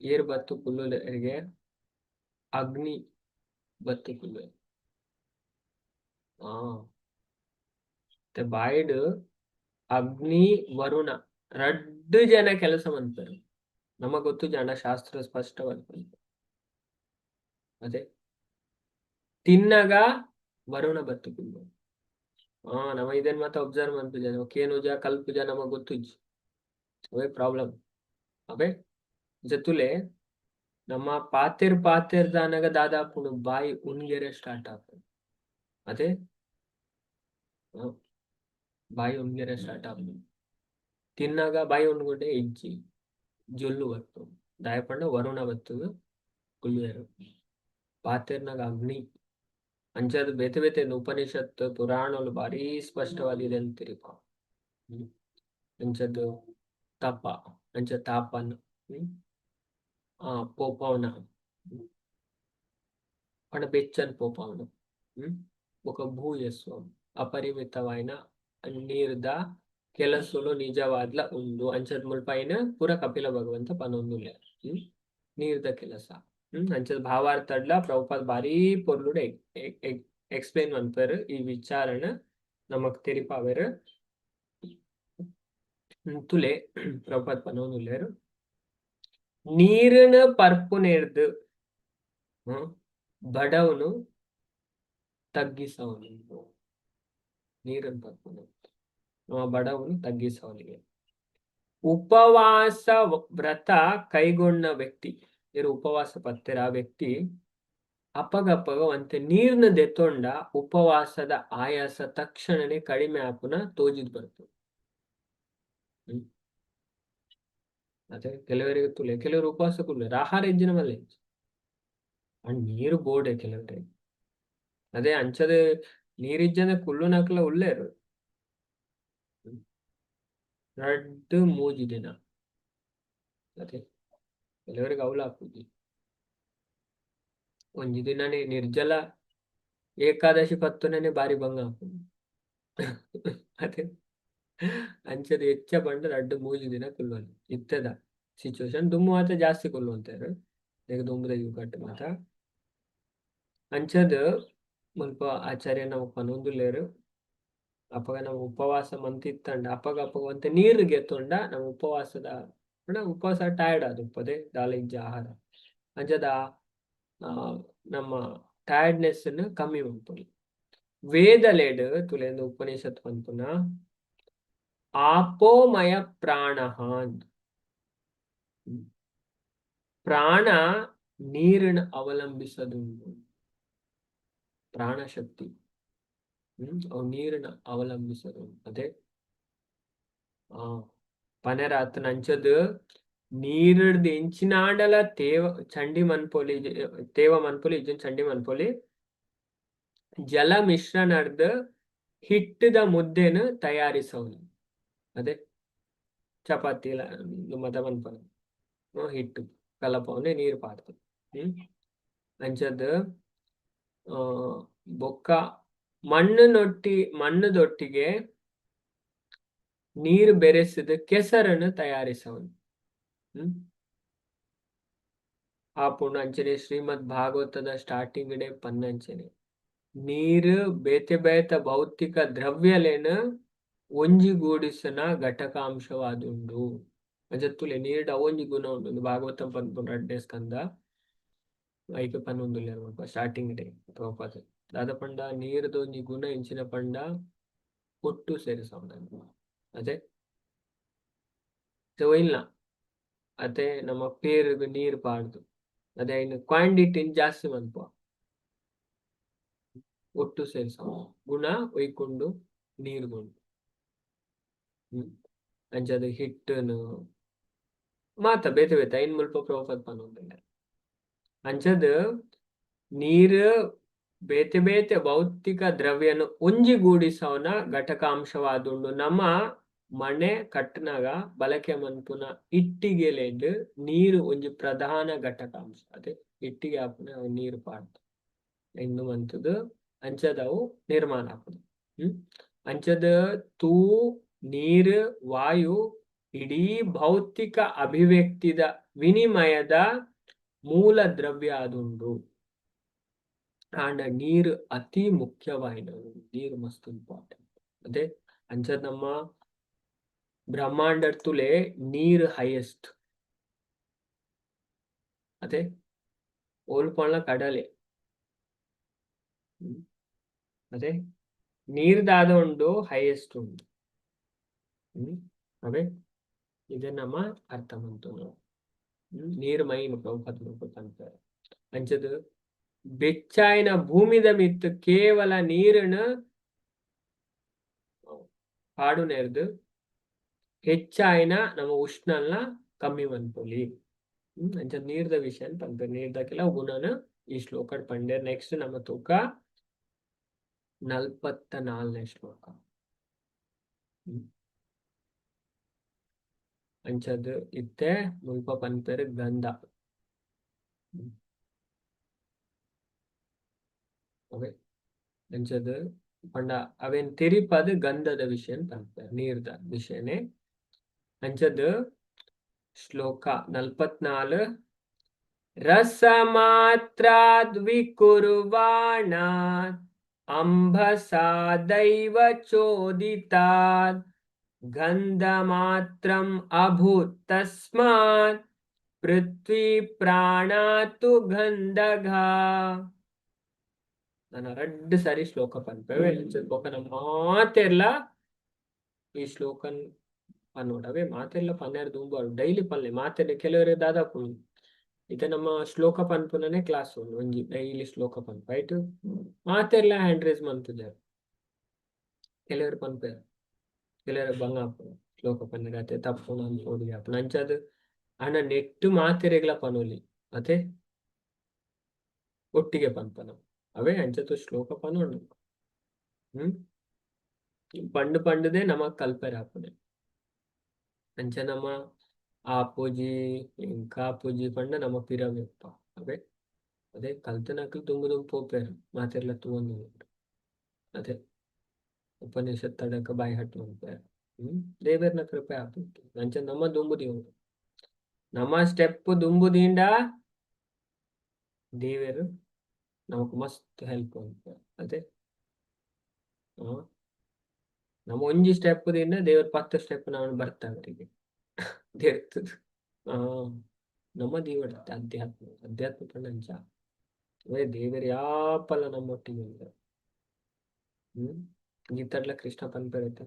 [SPEAKER 1] ಏರ್ ಬತ್ತು ಕುಲ್ಲುಲೆಗೆ ಅಗ್ನಿ ಬತ್ತು ಕುಲ್ಲುವೆ. ಆ ಇತ್ತೆ ಬಾಯಿಡ್ ಅಗ್ನಿ ವರುಣ ರಡ್ಡ್ ಜನ ಕೆಲಸ ಮನ್ಪೆರ್. ನಮ ಗೊತ್ತು ಜನ ಶಾಸ್ತ್ರ ಸ್ಪಷ್ಟವಾದ್ ಪನ್ಪೆರ್. ಅದೇ ತಿನ್ನಗ ವರುಣ ಬತ್ತು ಕುಲ್ಲುವೆ. ಆ ನಮ ಇದನ್ ಮಾತ ಒಬ್ಸರ್ವ್ ಮನ್ಪುಜ, ಕೇನುಜ ಕಲ್ಪುಜ, ನಮಗ್ ಗೊತ್ತುಜ್ಜಿ. ಅವೇ ಪ್ರಾಬ್ಲಮ್ ಅವೇ ಜತುಲೆ ನಮ್ಮ ಪಾತೆರ್ ಪಾತೆರ್ದಾನಗ ದಾದಾಪುಂಡು? ಬಾಯಿ ಉಣ್ಗೆರೆ ಸ್ಟಾರ್ಟ್ ಆಪುಂಡು. ಅದೇ ಬಾಯಿ ಉಣ್ಗೆರೆ ಸ್ಟಾರ್ಟ್ ಆಪುಂಡು. ತಿನ್ನಾಗ ಬಾಯಿ ಉಂಡ್ಗುಂಡೆ ಇಜ್ಜಿ, ಜೊಲ್ಲು ಬತ್ತು. ದಾಯೆ ಪಂಡ ವರುಣ ಬತ್ತುದು ಕುಲ್ಲುವೆರು. ಪಾತೆರ್ನಾಗ ಅಗ್ನಿ. ಅಂಚಾದ್ ಬೇತೆ ಬೇತೆ ಉಪನಿಷತ್ ಪುರಾಣಲು ಬಾರಿ ಸ್ಪಷ್ಟವಾದಿದೆ ಅಂತೀರಿಪ. ಅಂಚದ್ದು ತಪ, ಅಂಚ ತಾಪನ್, ಆ ಪೋಪವನ ಪಂಡ ಬೆಚ್ಚನ್ ಪೋಪವನ, ಬೊಕ ಭೂಯಸ್ವ ಅಪರಿಮಿತವಾಯಿನ ನೀರ್ದ ಕೆಲಸಲು ನಿಜವಾದ್ಲ ಉಂಡು. ಅಂಚದ ಮುಲ್ಪ ಐನ್ ಪೂರ ಕಪಿಲ ಭಗವಂತ ಪನೊಂದುಲ್ಲೆ. ನೀರ್ದ ಕೆಲಸ. ಅಂಚದ ಭಾವಾರ್ಥಡ್ಲ ಪ್ರಭುಪಾದ್ ಬಾರಿ ಪೊರ್ಲುಡೆ ಎಕ್ಸ್ಪ್ಲೇನ್ ಮನ್ಪೆರ್. ಈ ವಿಚಾರಣ ನಮಕ್ ತೆರಿಪಾವೆರ್. ತುಲೆ ಪ್ರಭುಪಾದ್ ಪನೊಂದುಲ್ಲೆರ್, ನೀರಿನ ಪರ್ಪುನೆರ್ದ್ ಬಡವನು ತಗ್ಗಿಸವನು. ನೀರನ್ನು ಪರ್ಪುನೆ ಬಡವನು ತಗ್ಗಿಸವನಿಗೆ. ಉಪವಾಸ ವ್ರತ ಕೈಗೊಂಡ ವ್ಯಕ್ತಿ, ಇರು ಉಪವಾಸ ಪತ್ತೆರ ಆ ವ್ಯಕ್ತಿ ಅಪಗಪಗ ಒಂತೆ ನೀರ್ನ ದೆತ್ತೊಂಡ ಉಪವಾಸದ ಆಯಾಸ ತಕ್ಷಣನೇ ಕಡಿಮೆ ಆಪುನ ತೋಜಿದ್ ಬರ್ತದೆ. ಅದೇ ಕೆಲವರಿಗೆ ತುಲೆ, ಕೆಲವರು ಉಪವಾಸ ಕುಲ್ಲೇರು, ಆಹಾರ ಇಜ್ಜಿನ ಮಲ್ಲೆ ಅಂಡ್ ನೀರು ಬೋಡೆ ಕೆಲವರಿಗೆ. ಅದೇ ಅಂಚದ ನೀರಿಜ್ಜನ ಕುಳ್ಳುನಕ್ಲ ಉಲ್ಲೇರು ರಡ್ಡ್ ಮೂಜಿ ದಿನ. ಅದೇ ಕೆಲವರಿಗೆ ಅವಲ ಆಪುಜಿ. ಒಂಜಿ ದಿನನೇ ನಿರ್ಜಲ ಏಕಾದಶಿ ಪತ್ತುನೇ ಬಾರಿ ಬಂಗ ಆಪುಂಡು. ಅದೇ ಅಂಚದ ಹೆಚ್ಚ ಪಂಡ ರಡ್ಡ್ ಮೂಜಿ ದಿನ ಕುಲ್ಲೊಲಿ ಇತ್ತೆದ ಸಿಚುವೇಶನ್. ದುಮ್ಮು ಮಾತ ಜಾಸ್ತಿ ಕುಲ್ಲುವಂತೇರು ಈಗ ದುಂಬುದ ಯುಗಟ್ ಮಾತ. ಅಂಚದ ಮುಲ್ಪ ಆಚಾರ್ಯ ನಾವು ಪನೊಂದುಲ್ಲೆರ್, ಅಪಗ ನಾವು ಉಪವಾಸ ಮಂತಿತ್ತಂಡ ಅಪಗ ಅಪಗ ಒಂತೆ ನೀರ್ ಗೆತ್ತೊಂಡ ನಮ್ಮ ಉಪವಾಸದ ಉಪವಾಸ ಟಯರ್ಡ್ ಆದ್ ಉಪ್ಪದೆ ದಾಲ ಇಜ್ಜ ಆಹಾರ. ಅಂಚದ ನಮ್ಮ ಟಯರ್ಡ್ನೆಸ್ ಕಮ್ಮಿ ಮನ್ಪೊಲಿ. ವೇದಲೆಡ್ ತುಲೆಂದು ಉಪನಿಷತ್ ಪನ್ಪುನ ಆಪೋಮಯ ಪ್ರಾಣಃ. ಪ್ರಾಣ ನೀರನ್ನು ಅವಲಂಬಿಸದುಂಡು. ಪ್ರಾಣಶಕ್ತಿ ಅವು ನೀರನ್ನು ಅವಲಂಬಿಸದು. ಅದೇ ಪನೆರಾತನ ಅಂಚದ್ ನೀರುಡ್ದು ಎಂಚಿನಾಂಡಲ ತೇವ ಚಂಡಿ ಮನ್ಪೊಲಿ, ತೇವ ಮನ್ಪೊಲಿ, ಇಜ್ಜನ್ ಚಂಡಿ ಮನ್ಪೊಲಿ. ಜಲ ಮಿಶ್ರಣರ್ದ್ ಹಿಟ್ಟದ ಮುದ್ದೆನು ತಯಾರಿಸವನು. ಅದೇ ಚಪಾತಿ ಮತ ಮನ್ಪನ ಹಿಟ್ಟು ಕಲಪವನೆ ನೀರು ಪಾಡ್ದು. ಅಂಚದ್ ಬೊಕ್ಕ ಮಣ್ಣುದೊಟ್ಟಿಗೆ ನೀರು ಬೆರೆಸಿದ ಕೆಸರನ್ನು ತಯಾರಿಸವನು. ಆಪುಂಡು. ಅಂಚನೆ ಶ್ರೀಮದ್ ಭಾಗವತದ ಸ್ಟಾರ್ಟಿಂಗ್ ಡೇ ಪನ್ನಂಚನೆ ನೀರು ಬೇತೆ ಬೇತೆ ಭೌತಿಕ ದ್ರವ್ಯಲೇನ ಒಂಜಿಗೂಡಿಸನ ಘಟಕಾಂಶವಾದುಂಡು. ಅಂಚ ತುಲೆ ನೀರ್ಡ್ ಅವೊಂಜಿ ಗುಣ ಉಂಡು. ಭಾಗವತ ಪನ್ಪುನ ರಡ್ಡನೇ ಸ್ಕಂದ ಐಕ್ ಪನೊಂದುಲ್ಲೆರ್ ಮುಲ್ಪ ಸ್ಟಾರ್ಟಿಂಗ್ ಡೇ ಪ್ರಭುಪಾದ. ದಾದ ಪಂಡ ನೀರ್ದ ಒಂಜಿ ಗುಣ ಎಂಚಿನ ಪಂಡ ಒಟ್ಟು ಸೇರಿಸವನ. ಅದೇ ಒಯಿಲ್ನ ಅತೆ ನಮ್ಮ ಪೇರುಗ್ ನೀರ್ ಪಾಡ್ದು ಅದೇ ಐನ್ ಕ್ವಾಂಟಿಟಿ ಜಾಸ್ತಿ ಮನ್ಪುವ. ಒಟ್ಟು ಸೇರಿಸವ ಗುಣ ಒಯ್ಕೊಂಡು ನೀರ್ಗುಂಡು. ಅಂಚಾದ್ ಹಿಟ್ಟುನು ಮಾತ ಬೇತೆ ಬೇತೆ ಐನ್ ಮುಲ್ಪ ಪ್ರಭುಪಾದ ಪನೊಂದುಲ್ಲೆರ್. ಅಂಚದ್ ನೀರ್ ಬೇತೆ ಬೇತೆ ಭೌತಿಕ ದ್ರವ್ಯನು ಒಂಜಿಗೂಡಿಸವನ ಘಟಕಾಂಶವಾದುಂಡು. ನಮ್ಮ ಮನೆ ಕಟ್ಟನಾಗ ಬಳಕೆ ಮನ್ಪುನ ಇಟ್ಟಿಗೆಲೆಡ್ ನೀರು ಒಂಜಿ ಪ್ರಧಾನ ಘಟಕಾಂಶ. ಅದೇ ಇಟ್ಟಿಗೆ ಆಪುನ ನೀರು ಪಾಡ್ದು ಇಂದು ಮಂತುದು ಅಂಚದವು ನಿರ್ಮಾಣ ಆಪುಂಡು. ಅಂಚದ ತೂ, ನೀರು, ವಾಯು ಇಡೀ ಭೌತಿಕ ಅಭಿವ್ಯಕ್ತಿದ ವಿನಿಮಯದ ಮೂಲ ದ್ರವ್ಯ ಆದುಂಡು. ಆಂಡ ನೀರು ಅತಿ ಮುಖ್ಯವಾಯಿನವು. ನೀರು ಮಸ್ತ್ ಇಂಪಾರ್ಟೆಂಟ್. ಅದೇ ಅಂಚ ನಮ್ಮ ಬ್ರಹ್ಮಾಂಡರ್ ತುಲೆ ನೀರು ಹೈಯೆಸ್ಟ್. ಅದೇ ಓಲ್ಪೊಂಡ ಕಡಲೆ. ಅದೇ ನೀರ್ ದಾದ ಉಂಡು, ಹೈಯೆಸ್ಟ್ ಉಂಡು. ಅವೇ ಇದೆ ನಮ್ಮ ಅರ್ಥ ಮಂತುನು. ನೀರ್ ಮೈನ್ ಪ್ರಭುಪಾದ ಪನ್ಪೆರ್. ಅಂಚದ ಬೆಚ್ಚಾಯಿನ ಭೂಮಿದ ಮಿತ್ತ್ ಕೇವಲ ನೀರನ್ನು ಪಾಡುನೆರ್ದ್ ಹೆಚ್ಚಾಯಿನ ನಮ್ಮ ಉಷ್ಣಲ್ನ ಕಮ್ಮಿ ಮನ್ಪೊಲಿ. ಅಂಚ ನೀರ್ದ ವಿಷಯ ಪನ್ಪೆರ್. ನೀರ್ದ ಕೆಲವು ಗುಣನ ಈ ಶ್ಲೋಕಡ್ ಪಂಡೆರ್. ನೆಕ್ಸ್ಟ್ ನಮ್ಮ ತೂಕ 44ನೇ ಶ್ಲೋಕ. ಅಂಚದ್ ಇತ್ತೆ ಮುಲ್ಪ ಪನ್ಪೆರ್ ಗಂಧ. ಓಕೆ, ಅಂಚದ್ ಪಂಡ ಅವೆನ್ ತೆರಿಪಾದ್ ಗಂಧದ ವಿಷಯನ್ ಪನ್ಪೆರ್, ನೀರ್ದ ವಿಷಯನೇ. ಅಂಚದ್ ಶ್ಲೋಕ 44. ರಸಮಾತ್ರಾದ್ ವಿಕುರ್ವಾಣಾತ್ ಅಂಭಸಾ ದೈವ ಚೋದಿತಾತ್ ಗಂಧಮಾತ್ರಂ ಅಭೂತ್ ತಸ್ಮಾತ್ ಪೃಥ್ವಿ ಪ್ರಾಣಾತು ಗಂಧಘ. ನಾನು ರಡ್ಡ್ ಸಾರಿ ಶ್ಲೋಕ ಪನ್ಪೆವೆ. ಬೊಕ ನಮ್ಮ ಮಾತೆರ್ಲ ಈ ಶ್ಲೋಕನ್ ಪನ್ನೋಡವೆ. ಮಾತೆರ್ಲ ಪನ್ನೆರ್ ದುಂಬು ಡೈಲಿ ಪನ್ಲೆ ಮಾತೆರ್ಲ. ಕೆಲವರು ದಾದಾಪುಂಡು ಇತ್ತೆ ನಮ್ಮ ಶ್ಲೋಕ ಪನ್ಪುನನೆ ಕ್ಲಾಸ್ ಉಂಡು ಒಂಜಿ ಡೈಲಿ ಶ್ಲೋಕ ಪನ್ಪ. ರೈಟ್, ಮಾತೆರ್ಲ ಹ್ಯಾಂಡ್ ರೇಸ್ ಮನ್ಪುಜೆರ್. ಕೆಲವರು ಪನ್ಪೆರ್, ಕೆಲವರು ಬಂಗ ಆಪುಂಡು ಶ್ಲೋಕ ಪನ್ನೆರ್ ಅತೆ ತಪ್ಪುಂಡು ಅನ್ಪೊಡು ಆಪುಂಡು. ಅಂಚಾದ್ ಆಂಡ ನೆಟ್ಟ್ ಮಾತೆರೆಗ್ಲ ಪನೊಲಿ ಅತೆ, ಒಟ್ಟಿಗೆ ಪನ್ಪನ ಅವೇ. ಅಂಚತ ಶ್ಲೋಕ ಪನೊಡು. ಪಂಡು ಪಂಡುದೇ ನಮಕ್ ಕಲ್ಪೆರೆ ಆಪುನೆ. ಅಂಚ ನಮ್ಮ ಆಪುಜಿ ಕಾಪುಜಿ ಪಂಡ ನಮ್ಮ ಪಿರವೆಪ್ಪ ಅವೇ. ಅದೇ ಕಲ್ತನಕ್ಲು ದುಂಬು ದುಂಬು ಪೋಪೆರ್ ಮಾತೆರ್ಲ ತೂವೊಂದು. ಅದೇ ಉಪನಿಷತ್ ತಡಕ ಬಾಯಿ ಹಟ್ಟು ಮನ್ಪೆರ್. ದೇವೆರ್ನ ಕೃಪೆ ಆಪುಂಡು. ಅಂಚ ನಮ್ಮ ದುಂಬು ದೀವೊಡು, ನಮ್ಮ ಸ್ಟೆಪ್ ದುಂಬು ದೀಂಡ ದೇವೆರ್ ನಮಕ್ ಮಸ್ತ್ ಹೆಲ್ಪ್ ಮನ್ಪೆರ್. ಅದೇ ನಮ್ಮ ಒಂಜಿ ಸ್ಟೆಪ್ ದಿಂದ ದೇವರ್ 10 ಸ್ಟೆಪ್ ನಾವು ಬರ್ತಾವರಿಗೆ ದೇರ್ತದ. ನಮ್ಮ ದೇವರ ಅಧ್ಯಾತ್ಮ, ಅಧ್ಯಾತ್ಮ ಪಂಡ ಅಂಚ. ದೇವೆರ್ ಯಾಪಲ ನಮ್ಮೊಟ್ಟಿಗೆ ಉಲ್ಲೆರ್. ಗೀತಾಡ್ಲ ಕೃಷ್ಣ ಪನ್ಪೆರತೆ,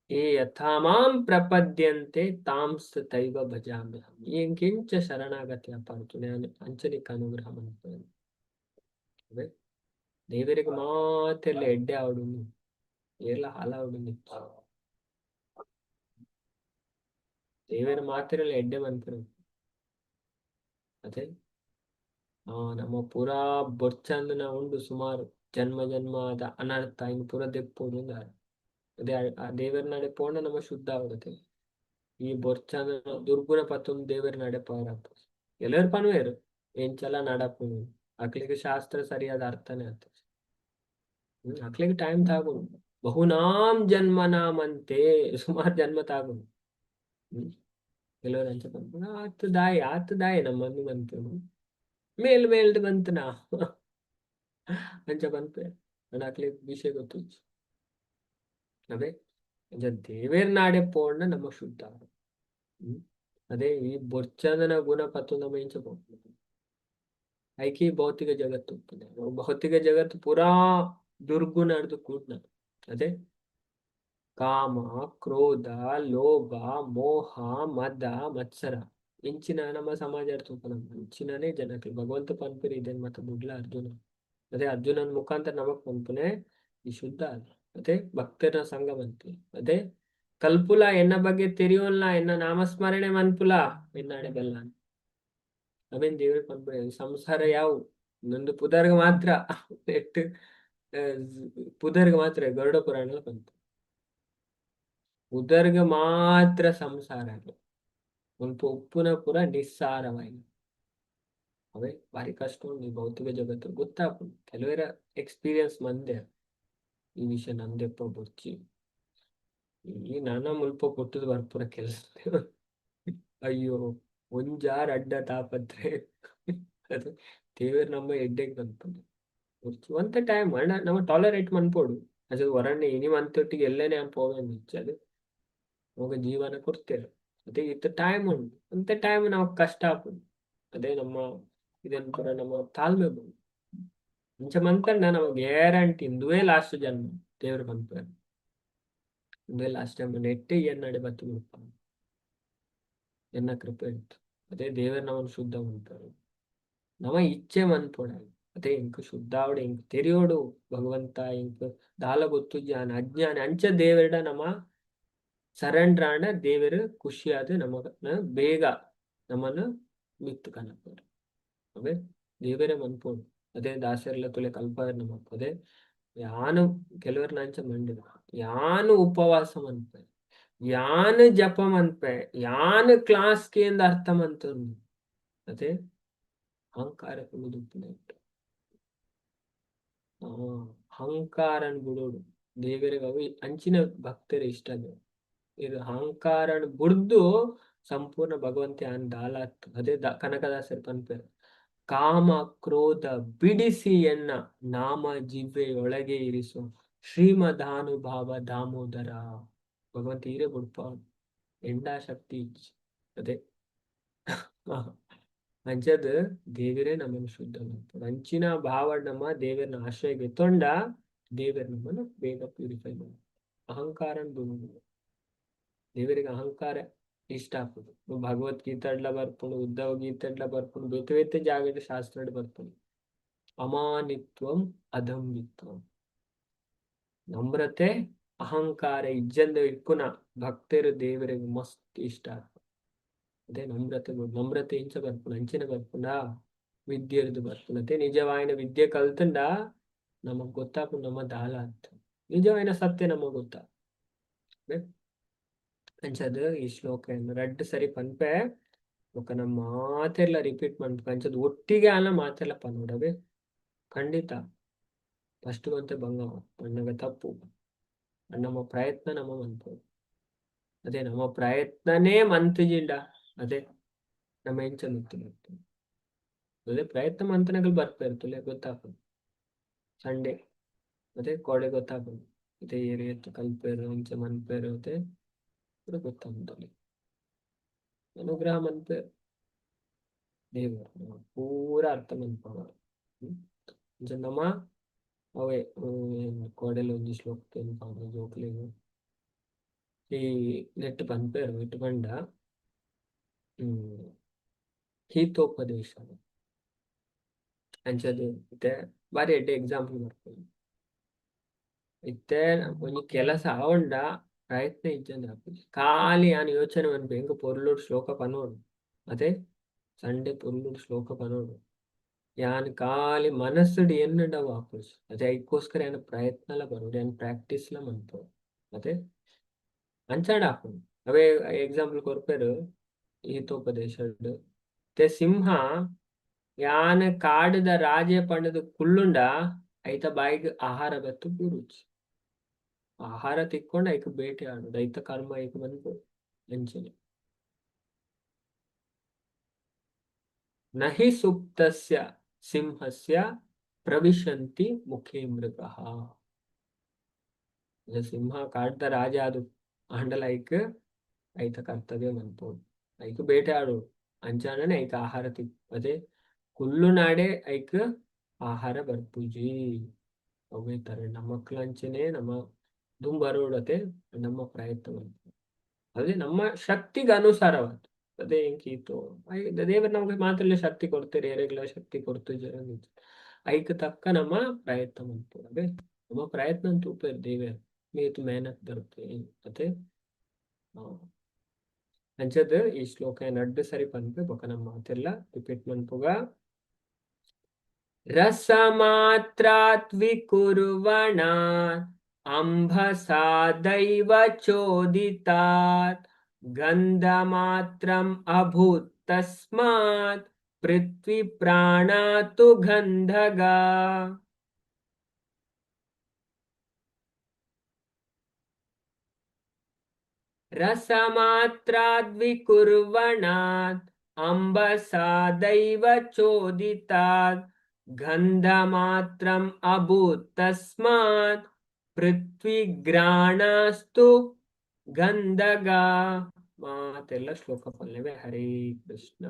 [SPEAKER 1] ಏ ಯಥಾ ಮಾಂ ಪ್ರಪದ್ಯಂತೆ ತಾಂಸ್ ತೈವ ಭಜಾಮ್ಯಹಂ. ಎಂಕಿಂಚ ಶರಣಾಗತಿ ಅಪಾರ್ತು ನಾನು ಅಂಚನಿಕ್ ಅನುಗ್ರಹ ಮನ್ಪುವೆ. ದೇವರಿಗೆ ಮಾತೆರ್ಲ ಎಡ್ಡೆ ಆವೊಡು, ಏರ್ಲ ಹಾಲಾವೊಡು. ದೇವೆರ್ ಮಾತೆರ್ಲ ಎಡ್ಡೆ ಮನ್ಪುನು. ಅದೇ ನಮ್ಮ ಪೂರಾ ಬೊರ್ಚಂದನ ಉಂಡು ಸುಮಾರು ಜನ್ಮ ಜನ್ಮದ ಅನರ್ಥ ಇನ್ನು ಪೂರ ದೆಪ್ಪೊಡು ಅಂದಾರೆ. ಅದೇ ಆ ದೇವೆರ್ ನಡೆ ಪೋಂಡ ನಮ್ಮ ಶುದ್ಧ ಆವಡತೆ. ಈ ಬೊರ್ಚಂದನ ದುರ್ಗುಣ ಪತ್ತೊಂದು ದೇವೆರ್ ನಡೆ ಪೋಯರ ಎಲ್ಲರೂ ಪನುವೆರ್ ಎಂಚಲ ನಡಪುನು. ಅಕ್ಲೆಗ್ ಶಾಸ್ತ್ರ ಸರಿಯಾದ ಅರ್ಥನೇ ಆತ. ಅಕ್ಲೆಗ್ ಟೈಮ್ ತಾಗುನು. ಬಹುನಾಂ ಜನ್ಮನಾಮಂತೆ ಸುಮಾರು ಜನ್ಮ ತಾಗುನು. ಕೆಲವರು ಅಂಚ ಪನ್ಪುನ ಆತ್ ದಾಯೆ ಆತ್ ದಾಯೆ ನಮ್ಮನ್ನು ಮನ್ಪುನು ಮೇಲ್ ಮೇಲ್ಡ್ ಬಂತನಾ ಅಂಚ ಪನ್ಪೆ. ಆಂಡ ಅಕ್ಲೆಗ್ ವಿಷಯ ಗೊತ್ತುಜ್ಜಿ. ಅದೇ ಅಂಚ ದೇವೆರ್ ನಾಡೆ ಪೋಂಡ ನಮ್ಮ ಶುದ್ಧ. ಅದೇ ಈ ಬೊರ್ಚಂದನ ಗುಣ ಪತ್ತು ನಮ್ಮ ಇಂಚ ಪೋಪುಂಡು. ಐಕಿ ಭೌತಿಕ ಜಗತ್ತು ಉಪ್ಪುನೆ. ಭೌತಿಕ ಜಗತ್ತು ಪೂರಾ ದುರ್ಗುಣರ್ದು ಕೂಡ್ನ. ಅದೇ ಕಾಮ ಕ್ರೋಧ ಲೋಭ ಮೋಹ ಮದ ಮತ್ಸರ ಇಂಚಿನ ನಮ್ಮ ಸಮಾಜ ತೂಪನ ಇಂಚಿನನೇ ಜನಕ್ಕೆ ಭಗವಂತ ಪನ್ಪೆರ್ ಇದೆನ್ ಮಾತ ಬುಡ್ಲ ಅರ್ಜುನ. ಅದೇ ಅರ್ಜುನನ ಮುಖಾಂತರ ನಮಕ್ ಪನ್ಪುನೆ ಈ ಶುದ್ಧ ಅಲ್ಲ. ಅದೇ ಭಕ್ತರ ಸಂಘ ಮನ್ಪುಲೆ. ಅದೇ ಕಲ್ಪುಲ ಎನ್ನ ಬಗ್ಗೆ ತೆರಿಯೋಲ್ಲ, ಎನ್ನ ನಾಮಸ್ಮರಣೆ ಮನ್ಪುಲ ಎನ್ನಾಡೆ ಬೆಲ್ಲ. ಅವೇನ್ ದೇವ್ರ ಪನ್ಪುನೆ ಸಂಸಾರ ಯಾವು ನಂದು ಪುದರ್ಗ್ ಮಾತ್ರ ಎಟ್ಟು ಪುದರ್ಗ್ ಮಾತ್ರ ಗರುಡ ಪುರಾಣ ಪನ್ಪು ಪುದರ್ಗ್ ಮಾತ್ರ ಸಂಸಾರ ಮುಲ್ಪ ಉಪ್ಪುನ ಪೂರ ನಿಸ್ಸಾರವಾಯಿನ. ಅವೇ ಭಾರಿ ಕಷ್ಟ ಉಂಡು ಈ ಭೌತಿಕ ಜಗತ್ತು ಗೊತ್ತಾಪುಂಡು. ಕೆಲವೆರ ಎಕ್ಸ್ಪೀರಿಯನ್ಸ್ ಮಂದೆ ಈ ವಿಷಯ ನಂದೆಪ್ಪ ಬೊರ್ಚಿ ಈ ನನ ಮುಲ್ಪ ಪುಟ್ಟುದು ಬರ್ಪುನ ಕೆಲಸ. ಅಯ್ಯೋ ಒಂಜಾರ್ ಅಡ್ಡ ತಾಪತ್ರೆ. ಅದು ದೇವೆರ್ ನಮ್ಮ ಎಡ್ಡೆಗ್ ಪನ್ಪುಂಡು ಒಂತೆ ಟೈಮ್ ಅಣ್ಣ ನಮ ಟಾಲರೇಟ್ ಮನ್ಪೊಡು. ಅದು ವರಣ್ಯ ಇನಿ ಮಂತೊಟ್ಟಿಗೆ ಎಲ್ಲನೆ ಪೋವೆಂದು ಅದು ನಮಗ ಜೀವನ ಕೊಡ್ತೇವೆ. ಅದೇ ಇತ್ತ ಟೈಮ್ ಉಂಟು ಅಂತೆ ಟೈಮ್ ನಾವು ಕಷ್ಟ ಆಪುಂಡು. ಅದೇ ನಮ್ಮ ಇದನ್ ಪೂರ ನಮ್ಮ ತಾಳ್ಮೆ ಬೋಡು. ಅಂಚ ಮಂತಂಡ ನಮ ಗ್ಯಾರಂಟಿ ಇಂದುವೇ ಲಾಸ್ಟ್ ಜನ್ಮ ದೇವ್ರ ಪನ್ಪೆರ್. ಇಂದುವೇ ಲಾಸ್ಟ್ ಟೈಮ್ ನೆಟ್ಟೆ ಎನ್ನಡೆ ಬತ್ತು ಮುಲ್ಪ ಎನ್ನ ಕೃಪೆ ಇತ್ತು. ಅದೇ ದೇವರ್ ನಮನ್ ಶುದ್ಧ ಮನ್ಪೆರ್. ನಮ ಇಚ್ಛೆ ಮನ್ಪೊಡ. ಅದೇ ಎಂಕ್ ಶುದ್ಧ ಆವಡ್, ಎಂಕ್ ತೆರಿಯೋಡು ಭಗವಂತ, ಎಂಕ್ ದಾಲ ಗೊತ್ತುಜ್ಜಿ, ಆನ್ ಅಜ್ಞಾನ. ಅಂಚ ದೇವೆರ್ಡ ನಮ ಸರೆಂಡರ್ ಆಂಡ ದೇವರು ಖುಷಿಯಾದ ನಮಗ ಬೇಗ ನಮ್ಮನ್ನು ಮಿತ್ತು ಕನಪರು. ಅವೇ ದೇವರೇ ಮನ್ಪೋಡು. ಅದೇ ದಾಸರೆಲ್ಲ ತುಲೆ ಕಲ್ಪಾರ ನಮಕ್. ಅದೇ ಯಾನು ಕೆಲವರು ನಂಚ ಮಂಡಿದ ಯಾನು ಉಪವಾಸ ಮನ್ಪೆ, ಯಾನು ಜಪ ಮನ್ಪೆ, ಯಾನು ಕ್ಲಾಸ್ ಕೇಂದ್ರ ಅರ್ಥ ಮಂತೊಂದು. ಅದೇ ಅಹಂಕಾರ ಕುಳ್ಳುದುಪ್ಪುನ ಅಹಂಕಾರನ್ ಬಿಡೋಡು. ದೇವರಿಗೆ ಅವು ಅಂಚಿನ ಭಕ್ತರ ಇಷ್ಟ. ಇದು ಅಹಂಕಾರನ್ ಬುಡ್ದು ಸಂಪೂರ್ಣ ಭಗವಂತ ಯಾನ್ ದಾಲಾತ್. ಅದೇ ಕನಕದಾಸರು ಪನ್ಪೆರ್, ಕಾಮ ಕ್ರೋಧ ಬಿಡಿಸಿ ಎನ್ನ ನಾಮ ಜಿವ್ವೆಯೊಳಗೆ ಇರಿಸು ಶ್ರೀಮದಾನುಭಾವ ದಾಮೋದರ. ಭಗವಂತ ಹೀರೆ ಬುಡ್ಪ ಎಂಡಾ ಶಕ್ತಿ ಇಜ್ಜಿ. ಅದೇ ಅಂಚದ್ ದೇವರೇ ನಮ್ಮನ್ನು ಶುದ್ಧ ಮಾಡ್ತಾರೆ. ಅಂಚಿನ ಭಾವ ನಮ್ಮ ದೇವರನ್ನ ಆಶ್ರಯಕ್ಕೆ ತೊಂಡ ದೇವರು ನಮ್ಮನ್ನು ಬೇಗ ಪ್ಯೂರಿಫೈ ಮಾಡ. ಅಹಂಕಾರ ದೇವರಿಗೆ ಅಹಂಕಾರ ಇಷ್ಟ ಆಗ್ತದೆ. ಭಗವದ್ಗೀತೆಡ್ಲ ಬರ್ಪುಂಡು, ಉದ್ಧವ ಗೀತೆಡ್ಲ ಬರ್ಪುಂಡು, ಬೇತೆ ಬೇತೆ ಜಾಗದ ಶಾಸ್ತ್ರಡ್ ಬರ್ಪುಂಡು. ಅಮಾನಿತ್ವಂ ಅದಂಬಿತ್ವಂ, ನಮ್ರತೆ ಅಹಂಕಾರ ಇಜ್ಜಂದ ಇಪ್ಪುನ ಭಕ್ತರು ದೇವರಿಗೆ ಮಸ್ತ್ ಇಷ್ಟ ಆಗ್ತದೆ. ಅದೇ ನಮ್ರತೆ, ನಮ್ರತೆ ಇಂಚ ಬರ್ಪುಂಡು, ಅಂಚಿನ ಬರ್ಪುಂಡ ವಿದ್ಯೆರ್ದು ಬರ್ಪುಂಡು. ಅದೇ ನಿಜವಾಯಿನ ವಿದ್ಯೆ ಕಲ್ತಂಡ ನಮಗ್ ಗೊತ್ತಾಪುಂಡು ನಮ್ಮ ದಾಲ ಅಂತ, ನಿಜವಾಯಿನ ಸತ್ಯ ನಮಗ್ ಗೊತ್ತಾ. ಅಂಚದ್ ಈ ಶ್ಲೋಕ ರಡ್ಡ್ ಸರಿ ಪನ್ಪೆ ಬೊಕ ನಮ್ಮ ಮಾತೆರ್ಲ ರಿಪೀಟ್ ಮನ್ಪುಗ. ಅಂಚದ್ ಒಟ್ಟಿಗೆ ಆಲ ಮಾತೆರ್ಲ ಪನೊಡವೆ. ಖಂಡಿತ ಫಸ್ಟ್ ಒಂತೆ ಬಂಗ ಪನ್ನಗ ತಪ್ಪು, ನಮ್ಮ ಪ್ರಯತ್ನ ನಮ್ಮ ಮನ್ಪೊಡು. ಅದೇ ನಮ್ಮ ಪ್ರಯತ್ನನೇ ಮಂತುಜಿಂಡ ಅದೇ ನಮ್ಮ ಎಂಚ ಮಿತ್ತ್ ಬರ್ತದೆ. ಅದೇ ಪ್ರಯತ್ನ ಮಂತನಗಲ್ ಬರ್ಪೇರು ತುಲೆ ಗೊತ್ತಾಪುಂಡು. ಸಂಡೇ ಅದೇ ಕೋಡೆ ಗೊತ್ತಾಪುಂಡು. ಅದೇ ಏರು ಕಲ್ಪೇರು ಅಂಚ ಮನ್ಪೇರು ಅದೇ ಪೂರ ಗೊತ್ತಾಪುಂಡು. ಅನುಗ್ರಹ ಮನ್ಪೇರು ದೇವರು ಪೂರ ಅರ್ಥ ಮನ್ಪವ. ಅಂಚ ನಮ್ಮ ಅವೇ ಕೋಡೆಲ ಒಂಜಿ ಶ್ಲೋಕ ಜೋಕ್ಲೆಗ್ ಈ ನೆಟ್ ಪನ್ಪೇರು ಇಟ್ಟು ಪಂಡ ಹಿತೋಪದೇಶ. ಅಂಚದ್ ಇತ್ತೆ ಬಾರಿ ಎಡ್ಡೆ ಎಕ್ಸಾಂಪಲ್ ಬರ್ಪುಂಡು. ಇತ್ತೆ ಒಂಜಿ ಕೆಲಸ ಆವೊಂಡ ಪ್ರಯತ್ನ ಇಜ್ಜಂದೆ ಆಪುಜಿ. ಖಾಲಿ ಯಾನ್ ಯೋಚನೆ ಮನ್ಪೆ ಎಂಕ್ ಪೊರ್ಲುಡು ಶ್ಲೋಕ ಪನೊಡು, ಅದೇ ಸಂಡೆ ಪೊರ್ಲುಡು ಶ್ಲೋಕ ಪನೊಡು, ಯಾನ್ ಖಾಲಿ ಮನಸ್ಸುಡು ಎನ್ನುಂಡ ಅವು ಆಪುಜಿ. ಅದೇ ಐಕ್ಕೋಸ್ಕರ ಯಾನ್ ಪ್ರಯತ್ನಲ ಬರೋಡು, ಯಾನ್ ಪ್ರಾಕ್ಟೀಸ್ಲ ಮನ್ಪೊಡು. ಅದೇ ಅಂಚಾಂಡ ಆಪುಂಡು. ಅವೇ ಎಕ್ಸಾಂಪಲ್ ಕೊರ್ಪೆರು ಹಿತೋಪದೇಶಡ್. ತೆ ಸಿಂಹ ಯಾನ್ ಕಾಡುದ ರಾಜೆ ಪಂಡದು ಕುಲ್ಲುಂಡ ಐತ ಬಾಯಿಗ್ ಆಹಾರ ಬತ್ತು ಬೂರುಜಿ. ಆಹಾರ ತಿಕ್ಕೊಂಡ ಐಕ್ ಬೇಟೆ ಆಡುದು, ಐತ ಕರ್ಮ ಐಕ್ ಮನ್ಪೊಡು. ಅಂಚನೆ ನಹಿ ಸುಪ್ತಸ್ಯ ಸಿಂಹಸ್ಯ ಪ್ರವಿಶಂತಿ ಮುಖೇ ಮೃಗಃ. ಸಿಂಹ ಕಾಡ್ದ ರಾಜ ಅದು ಆಂಡಲ ಐಕ್ ಐತ ಕರ್ತವ್ಯ ಮನ್ಪೊಡು, ಐಕ್ ಬೇಟೆ ಆಡೋಡು. ಅಂಚಾನನೆ ಐಕ್ ಆಹಾರ ತಿಕ್, ಅದೇ ಕುಲ್ಲುನಾಡೆ ಐಕ್ ಆಹಾರ ಬರ್ಪುಜಿ. ಅವೇ ತರ ನಮ್ಮಕ್ಲಂಚನೆ ನಮ್ಮ ದುಂಬರೋಡತೆ ನಮ್ಮ ಪ್ರಯತ್ನ ಮನ್ಪೊಡು. ಅದೇ ನಮ್ಮ ಶಕ್ತಿಗೆ ಅನುಸಾರವಾದ ಅದೇ ಎಂಕೀತು ದೇವರು ನಮ್ಗೆ ಮಾತ್ರ ಶಕ್ತಿ ಕೊಡ್ತಾರೆ, ಏರೆಗ್ಲ ಶಕ್ತಿ ಕೊಡ್ತು ಐಕ್ ತಕ್ಕ ನಮ್ಮ ಪ್ರಯತ್ನ ಮನ್ಪೊಡು. ಅದೇ ನಮ್ಮ ಪ್ರಯತ್ನ ಅಂತ ಉಪೇರ್ ದೇವರು ಮೇತು ಮೇಹನತ್ ಬರುತ್ತೆ. ಅದೇ ಅಂಚದ್ ಈ ಶ್ಲೋಕ ರಡ್ಡ್ ಸರಿ ಪನ್ಪೆ ಬೊಕ ನಮ್ಮ ಮಾತೆಲ್ಲ ರಿಪೀಟ್ ಮನ್ಪುಗ. ರಸಮಾತ್ರಾತ್ ವಿಕುರ್ವಣಾತ್ ಅಂಭಸಾ ದೈವ ಚೋದಿತಾತ್ ಗಂಧಮಾತ್ರಂ ಅಭೂತ್ ತಸ್ಮಾತ್ ಪೃಥ್ವಿ ಪ್ರಾಣಾತು ಗಂಧಗ. ರಸಮಾತ್ರಾದ್ವಿಕುರ್ವಣಾತ್ ಅಂಬಸಾ ದೈವ ಚೋದಿತಾತ್ ಗಂಧಮಾತ್ರಂ ಅಭೂತ್ ತಸ್ಮಾತ್ ಪೃಥ್ವಿಗ್ರಾಣಾಸ್ತು ಗಂಧಗ. ಮಾತೆಲ್ಲ ಶ್ಲೋಕ ಪಲ್ಲವೇ. ಹರೇ ಕೃಷ್ಣ.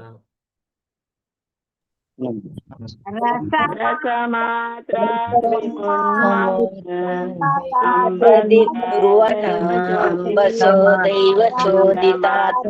[SPEAKER 4] ಅಂಬಸೋ ದೈವ ಚೋದಿತಾತ್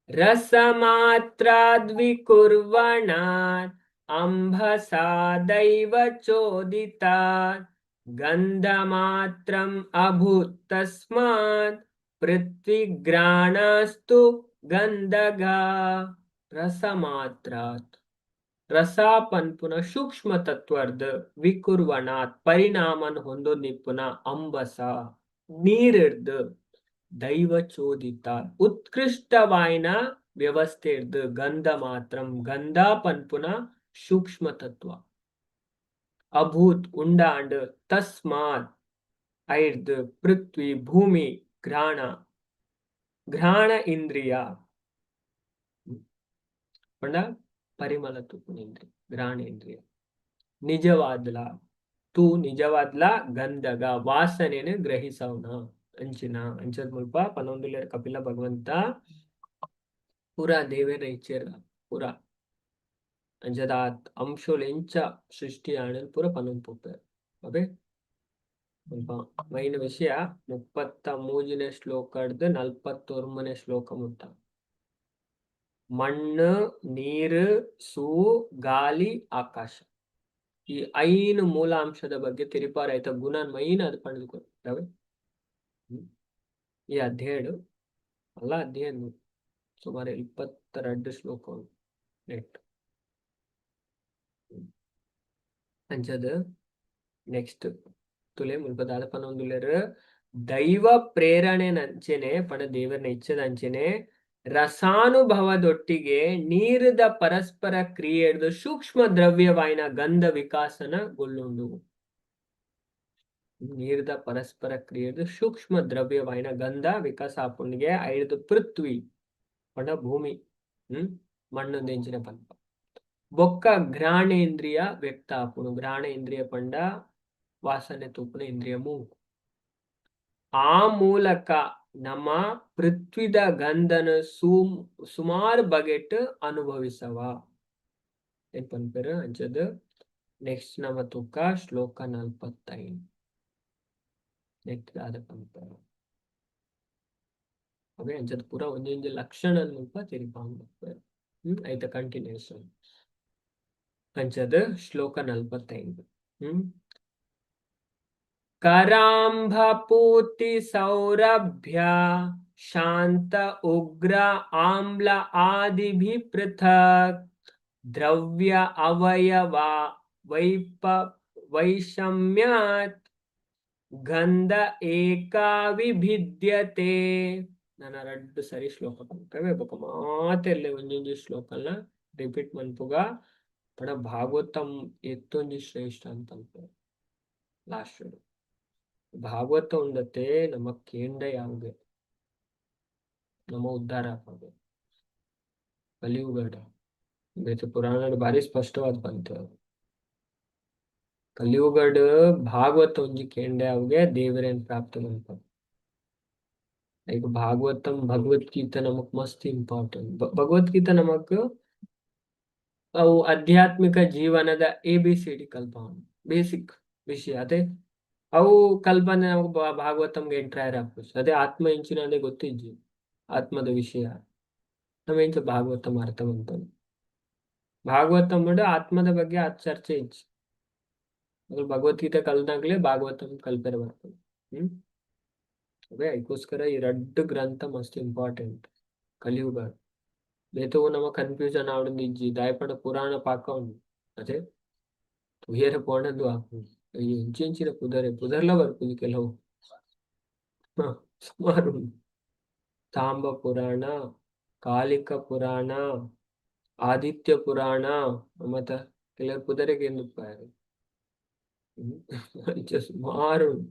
[SPEAKER 1] ರಸಮಾತ್ರಾದ್ವಿಕುರ್ವಣಾತ್ ಅಂಭಸಾ ದೈವಚೋದಿತಾತ್ ಗಂಧಮಾತ್ರಂ ಅಭೂತ್ ತಸ್ಮಾತ್ ಪೃಥ್ವಿಘ್ರಾಣಸ್ತು ಗಂಧಗ. ರಸಮಾತ್ರಾತ್, ರಸ ಪನ್ಪುನ ಸೂಕ್ಷ್ಮ ತತ್ವರ್ದ್, ವಿಕುರ್ವಣಾತ್ ಪರಿಣಾಮನ್ ಹೊಂದೊಂದಿಪ್ಪುನ, ಅಂಬಸ ನೀರಿರ್ದ್, ದೈವಚೋದಿತ ಉತ್ಕೃಷ್ಟವಾಯಿನ ವ್ಯವಸ್ಥೆರ್ದ್, ಗಂಧ ಮಾತ್ರಂ ಗಂಧ ಪನ್ಪುನ ಸೂಕ್ಷ್ಮ ತತ್ವ, ಅಭೂತ್ ಉಂಡಾಂಡ್, ತಸ್ಮಾತ್ ಐರ್ದ್, ಪೃಥ್ವಿ ಭೂಮಿ, ಘ್ರಾಣ ಘ್ರಾಣ ಇಂದ್ರಿಯ ಪಂಡ ಪರಿಮಳ ತೂಪುನ ಇಂದ್ರಿಯ, ಘ್ರಾಣೇಂದ್ರಿಯ ನಿಜವಾದ್ಲ ತೂ ನಿಜವಾದ್ಲ ಗಂಧಗ ವಾಸನೆನ್ ಗ್ರಹಿಸವನ ಅಂಚಿನ ಅಂಚದ ಮುಲ್ಪ ಪನೊಂದುಲ್ಲೆರ್ ಕಪಿಲ ಭಗವಂತ. ಪೂರ ದೇವೆರ್ ಇಚ್ಚೆರ್ ಪೂರ ಅಂಚದ ಅಂಶೊಲು ಎಂಚ ಸೃಷ್ಟಿ ಆಂಡ್ ಪೂರ ಪನೊಂದು ಪೋಪೆರ್. ಅವೇ ಮುಲ್ಪ ಮೈನ್ ವಿಷಯ 33ನೇ ಶ್ಲೋಕಡ್ದ್ 49ನೇ ಶ್ಲೋಕ ಮುಟ್ಟ. ಮಣ್ಣು, ನೀರು, ಸೂ, ಗಾಲಿ, ಆಕಾಶ, ಈ ಐನು ಮೂಲಾಂಶದ ಬಗ್ಗೆ ತೆರಿಪಾರ ಐತ ಗುಣ ಮೈನ್ ಅದು ಪಂಡ್ದು ಕೊರ್ಪೆ ಈ ಅಧ್ಯಾಯಡು. ಅಲ್ಲ, ಅಧ್ಯಾಯ ಸುಮಾರು 22 ಶ್ಲೋಕ ನೆಟ್ ಅಂಚದ. ನೆಕ್ಸ್ಟ್ ತುಲೆ ಮುಲ್ಪ ದಾದ ಪನೊಂದುಲ್ಲೆರ್? ದೈವ ಪ್ರೇರಣೆ ನಂಚೆನೆ ಪಂಡ ದೇವರನ ಇಚ್ಛೆದ ಅಂಚೆನೆ ರಸಾನುಭವದೊಟ್ಟಿಗೆ ನೀರುದ ಪರಸ್ಪರ ಕ್ರಿಯೆಡ್ದು ಸೂಕ್ಷ್ಮ ದ್ರವ್ಯವಾಯಿನ ಗಂಧ ವಿಕಾಸನ ಗೊಲ್ಲುಂಡು. ನೀರ್ದ ಪರಸ್ಪರ ಕ್ರಿಯೆಡ್ದು ಸೂಕ್ಷ್ಮ ದ್ರವ್ಯವಾಯಿನ ಗಂಧ ವಿಕಾಸ ಆಪುಂಡಿಗೆ. ಐಡ್ದು ಪೃಥ್ವಿ ಪಂಡ ಭೂಮಿ, ಮಣ್ಣು ಎಂಚಿನ ಪನ್ಪ, ಬೊಕ್ಕ ಘ್ರಾಣೇಂದ್ರಿಯ ವ್ಯಕ್ತ ಆಪುಂಡು. ಘ್ರಾಣೇಂದ್ರಿಯ ಪಂಡ ವಾಸನೆ ತೂಪುನ ಇಂದ್ರಿಯ, ಮೂಗು. ಆ ಮೂಲಕ ನಮ್ಮ ಪೃಥ್ವಿದ ಗಂಧನ ಸುಮಾರು ಬಗೆಟ್ ಅನುಭವಿಸವ ಏನ್ ಪನ್ಪೆರ್ ಅಂಚದ್. ನೆಕ್ಸ್ಟ್ ನಮ್ಮ ತೂಕ ಶ್ಲೋಕ 45. ನೆಕ್ಸ್ಟ್ ದಾದ ಪನ್ಪೆರ್ ಅವೇ ಅಂಚದ ಪೂರ ಒಂಜೊಂಜಿ ಲಕ್ಷಣ ಮುಲ್ಪ ತೆರಿಪಾವೊಂದು ಬರ್ಪೆರ್. ಐತ ಕಂಟಿನ್ಯೂಷನ್ ಅಂಚದ ಶ್ಲೋಕ 45. ಕರಾಂಭಪೂತಿ ಸೌರಭ್ಯ ಶಾಂತ ಉಗ್ರ ಆಮ್ಲ ಆದಿಭಿ ಪೃಥಕ್ ದ್ರವ್ಯ ಅವಯವ ವೈಷಮ್ಯಾತ್ ಗಂಧ ಏಕಾವಿಭಿದ್ಯತೆ. ನಾನು ರಡ್ಡು ಸರಿ ಶ್ಲೋಕ ಪನ್ಪೆ, ಬೊಕ ಮಾತೆರ್ಲೆ ಒಂಜೊಂಜಿ ಶ್ಲೋಕಲ್ನ ರಿಪೀಟ್ ಮನ್ಪುಗ. ಪಂಡ ಭಾಗವತಂ ಎತ್ತೊಂಜಿ ಶ್ರೇಷ್ಠ ಅಂತ ಪನ್ಪೆರ್ ಲಾಸ್ಟ್. ಭಾಗವತ ಉಂಡತೆ ನಮ್ಮ ಕೇಂದ್ರ ಯಾವುದೇ ನಮ್ಮ ಉದ್ಧಾರ ಆಪುಂಡು ಕಲಿಯುಗಡ್. ಬೇತೆ ಪುರಾಣಡ್ ಬಾರಿ ಸ್ಪಷ್ಟವಾದ್ ಪಂತ, ಕಲಿಯುಗಡ್ ಭಾಗವತ ಒಂಜಿ ಕೇಂಡೆ ಅವುಗೆ ದೇವರೇನ್ ಪ್ರಾಪ್ತ ಮನ್ಪ. ಲೈಕ್ ಭಾಗವತಂ, ಭಗವದ್ಗೀತೆ ನಮಕ್ ಮಸ್ತ್ ಇಂಪಾರ್ಟೆಂಟ್. ಭಗವದ್ಗೀತೆ ನಮಕ್ ಅವು ಆಧ್ಯಾತ್ಮಿಕ ಜೀವನದ ಎಬಿಸಿಡಿ ಕಲ್ಪಾವುಂಡು, ಬೇಸಿಕ್ ವಿಷಯ ಅದೇ. ಅವು ಕಲ್ಪನೆ ನಮಕ್ ಭಾಗವತಂಗೆ ಎಂಟ್ರಿ ಆಯೆರೆ ಆಪುಜಿ. ಅದೇ ಆತ್ಮ ಇಂಚಿನ ಅದೇ ಗೊತ್ತಿಜ್ಜಿ. ಆತ್ಮದ ವಿಷಯ ನಮ್ಮ ಎಂಚ ಭಾಗವತಂ ಅರ್ಥ ಮಂತೊಲಿ? ಭಾಗವತಂ ಆತ್ಮದ ಬಗ್ಗೆ ಆತ್ ಚರ್ಚೆ ಇಜ್ಜಿ. ಅಕುಲು ಭಗವದ್ಗೀತೆ ಕಲ್ದಾಗ್ಲೇ ಭಾಗವತಂ ಕಲ್ಪೆರೆ ಬರ್ಪುಂಡು. ಅವೇ ಐಕೋಸ್ಕರ ಈ ರಡ್ಡ್ ಗ್ರಂಥ ಮಸ್ತ್ ಇಂಪಾರ್ಟೆಂಟ್ ಕಲಿಯುಗ. ಬೇತವು ನಮ ಕನ್ಫ್ಯೂಷನ್ ಆವೊಂದು ಇಜ್ಜಿ. ದಾಯೆ ಪಂಡ ಪುರಾಣ ಪಾಕ ಉಂಡು. ಅದೇ ತೂಯೆರೆ ಪೋಂಡಂದು ಆಪುಂಡು. ಈ ಎಂಚೆಂಚಿನ ಪುದರೆ ಪುದರ್ಲ ಬರ್ಪುಜಿ ಕೆಲವು, ಸುಮಾರು ಉಂಡು. ತಾಂಬ ಪುರಾಣ, ಕಾಲಿಕ ಪುರಾಣ, ಆದಿತ್ಯ ಪುರಾಣ, ಮತ್ತ ಕೆಲವು ಪುದರಿಗೆ ಉಪ್ಪಾಯೆರ್. ಅಂಚ ಸುಮಾರು ಉಂಡು.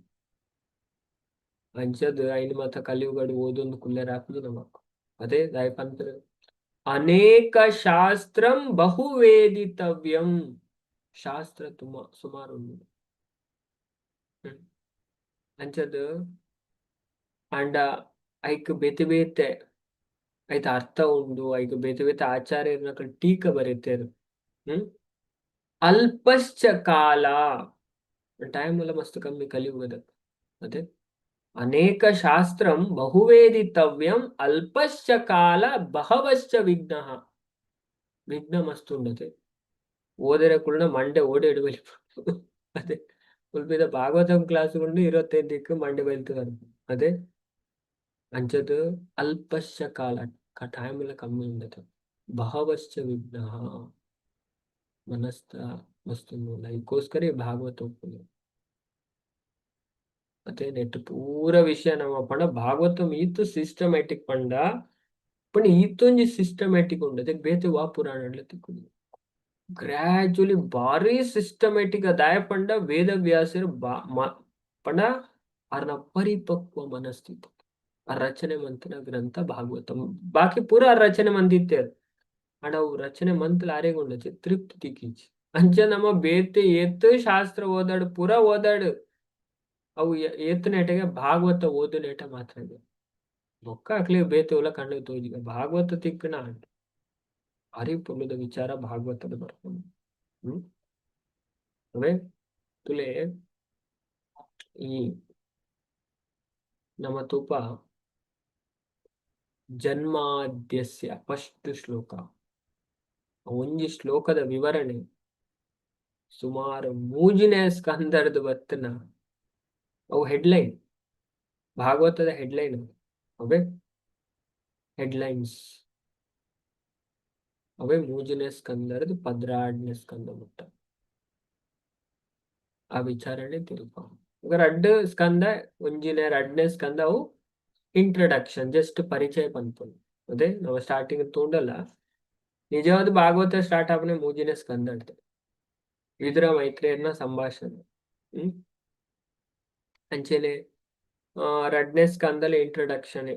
[SPEAKER 1] ಅಂಚದ್ ಐನ್ ಮಾತ ಕಲಿಯುಗಡ್ ಓದೊಂದು ಕುಲ್ಲೆರೆ ಆಪುಜಿ ನಮಕ್. ಅದೇ ದಾಯೆ ಪನ್ಪೆರ್. ಅನೇಕ ಶಾಸ್ತ್ರಂ ಬಹುವೇದಿತವ್ಯಂ. ಶಾಸ್ತ್ರ ತುಮ ಸುಮಾರು ಉಂಡು. ಅಂಚದ್ ಆಂಡ ಐಕ್ ಬೇತೆ ಬೇತೆ ಐತ ಅರ್ಥ ಉಂಡು. ಐಕ್ ಬೇತೆ ಬೇತೆ ಆಚಾರ್ಯರ್ನಕುಲು ಟೀಕ ಬರೆತೆರ್. ಅಲ್ಪಶ್ಚ ಕಾಲ, ಟೈಮ್ ಎಲ್ಲ ಮಸ್ತ್ ಕಮ್ಮಿ ಕಲಿಯುಗದ. ಅದೇ ಅನೇಕ ಶಾಸ್ತ್ರಂ ಬಹುವೇದಿತವ್ಯಂ ಅಲ್ಪಶ್ಚ ಕಾಲ ಬಹವಶ್ಚ ವಿಘ್ನ. ವಿಘ್ನ ಮಸ್ತ್ ಉಂಡತೆ. ಓದರೆ ಕುಳ್ನ ಮಂಡೆ ಓಡೆ ಇಡಬಲಿ. ಅದೇ ಉಲ್ಪಿದ ಭಾಗವತಂ ಕ್ಲಾಸ್ ಉಂಡು 25 ದಿಕ್ಕು ಮಂಡೆ ಬೈಲ್ತದ. ಅದೇ ಅಂಚದ್ ಅಲ್ಪಶ್ಚ ಕಾಲ, ಟೈಮ್ ಎಲ್ಲ ಕಮ್ಮಿ ಉಂಡತೆ. ಬಹವಶ್ಚ ವಿಘ್ನ, ಮನಸ್ತ ಮಸ್ತ್ ಮೂಲ. ಇದಕ್ಕೋಸ್ಕರ ಈ ಭಾಗವತ ಉಪ್ಪುಂಡು. ಅದೇ ನೆಟ್ ಪೂರ ವಿಷಯ ನಮ್ಮ ಪಂಡ ಭಾಗವತಂ ಈತ್ ಸಿಸ್ಟಮ್ಯಾಟಿಕ್ ಪಂಡ ಪಂಡ ಈತೊಂಜಿ ಸಿಸ್ಟಮ್ಯಾಟಿಕ್ ಉಂಡು. ಅದಕ್ಕೆ ಬೇತೆ ವಾ ಪುರಾಣ ತಿಕ್ಕುದು. ಗ್ರಾಜುವಲಿ ಭಾರಿ ಸಿಸ್ಟಮ್ಯಾಟಿಕ್. ದಾಯ ಪಂಡ ವೇದವ್ಯಾಸರು ಬಾ ಪಂಡ ಅರ್ನ ಪರಿಪಕ್ವ ಮನಸ್ಥಿತಿ ಆ ರಚನೆ ಮಂತನ ಗ್ರಂಥ ಭಾಗವತಂ. ಬಾಕಿ ಪೂರ ಆ ರಚನೆ ಮಂದಿತ್ತೇರು. ಆಂಡ ಅವು ರಚನೆ ಮಂತ್ಲ ಆರೆಗ್ ಉಂಡಚೆ ತೃಪ್ತಿ ತಿಕ್ಕಿಜಿ. ಅಂಚ ನಮ್ಮ ಬೇತೆ ಏತ್ ಶಾಸ್ತ್ರ ಓದಾಡು ಪೂರ ಓದಾಡು ಅವು ಏತ್ ನೆಟಗೆ ಭಾಗವತ ಓದು ನೆಟ ಮಾತ್ರ ಇದೆ. ಬೊಕ್ಕ ಅಕ್ಲೆ ಬೇತೆ ಉಲ ಕಣ್ಣು ತೋಜಿಗ ಭಾಗವತ ತಿಕ್ಕಣ ಆಂಡ್ ಭಾರಿ ಪೊರ್ಲುದ ವಿಚಾರ ಭಾಗವತದ ಬರ್ಪುಂಡು. ಅವೇ ತುಲೆ ಈ ನಮ್ಮ ತೂಪ ಜನ್ಮಾದ್ಯಸ್ಯ ಫಸ್ಟ್ ಶ್ಲೋಕ. ಒಂಜಿ ಶ್ಲೋಕದ ವಿವರಣೆ ಸುಮಾರು ಮೂಜಿನೇ ಸ್ಕಂದರ್ದು ಬತ್ತನ. ಅವು ಹೆಡ್ಲೈನ್, ಭಾಗವತದ ಹೆಡ್ಲೈನ್ ಅವೇ ಹೆಡ್ಲೈನ್ಸ್. ಅವೇ ಮೂಜನೇ ಸ್ಕಂದರ್ದು 12ನೇ ಸ್ಕಂದ ಮುಟ್ಟ ಆ ವಿಚಾರಣೆ ತಿಳ್ಕೊ. ರಡ್ಡ್ ಸ್ಕಂದ, ಒಂಜಿನ ರಡ್ಡನೇ ಸ್ಕಂದ ಅವು ಇಂಟ್ರಡಕ್ಷನ್, ಜಸ್ಟ್ ಪರಿಚಯ ಪನ್ಪುಂಡು. ಅದೇ ನಾವು ಸ್ಟಾರ್ಟಿಂಗ್ ತೂಂಡಲ್ಲ, ನಿಜವಾದ ಭಾಗವತ ಸ್ಟಾರ್ಟ್ ಆಪನೆ ಮೂಜಿನ ಸ್ಕಂದ ವಿದುರ ಮೈತ್ರೇಯರ್ನ ಸಂಭಾಷಣೆ. ಅಂಚೆನೆ ರಡ್ಡನೇ ಸ್ಕಂದಲ್ಲಿ ಇಂಟ್ರಡಕ್ಷನ್.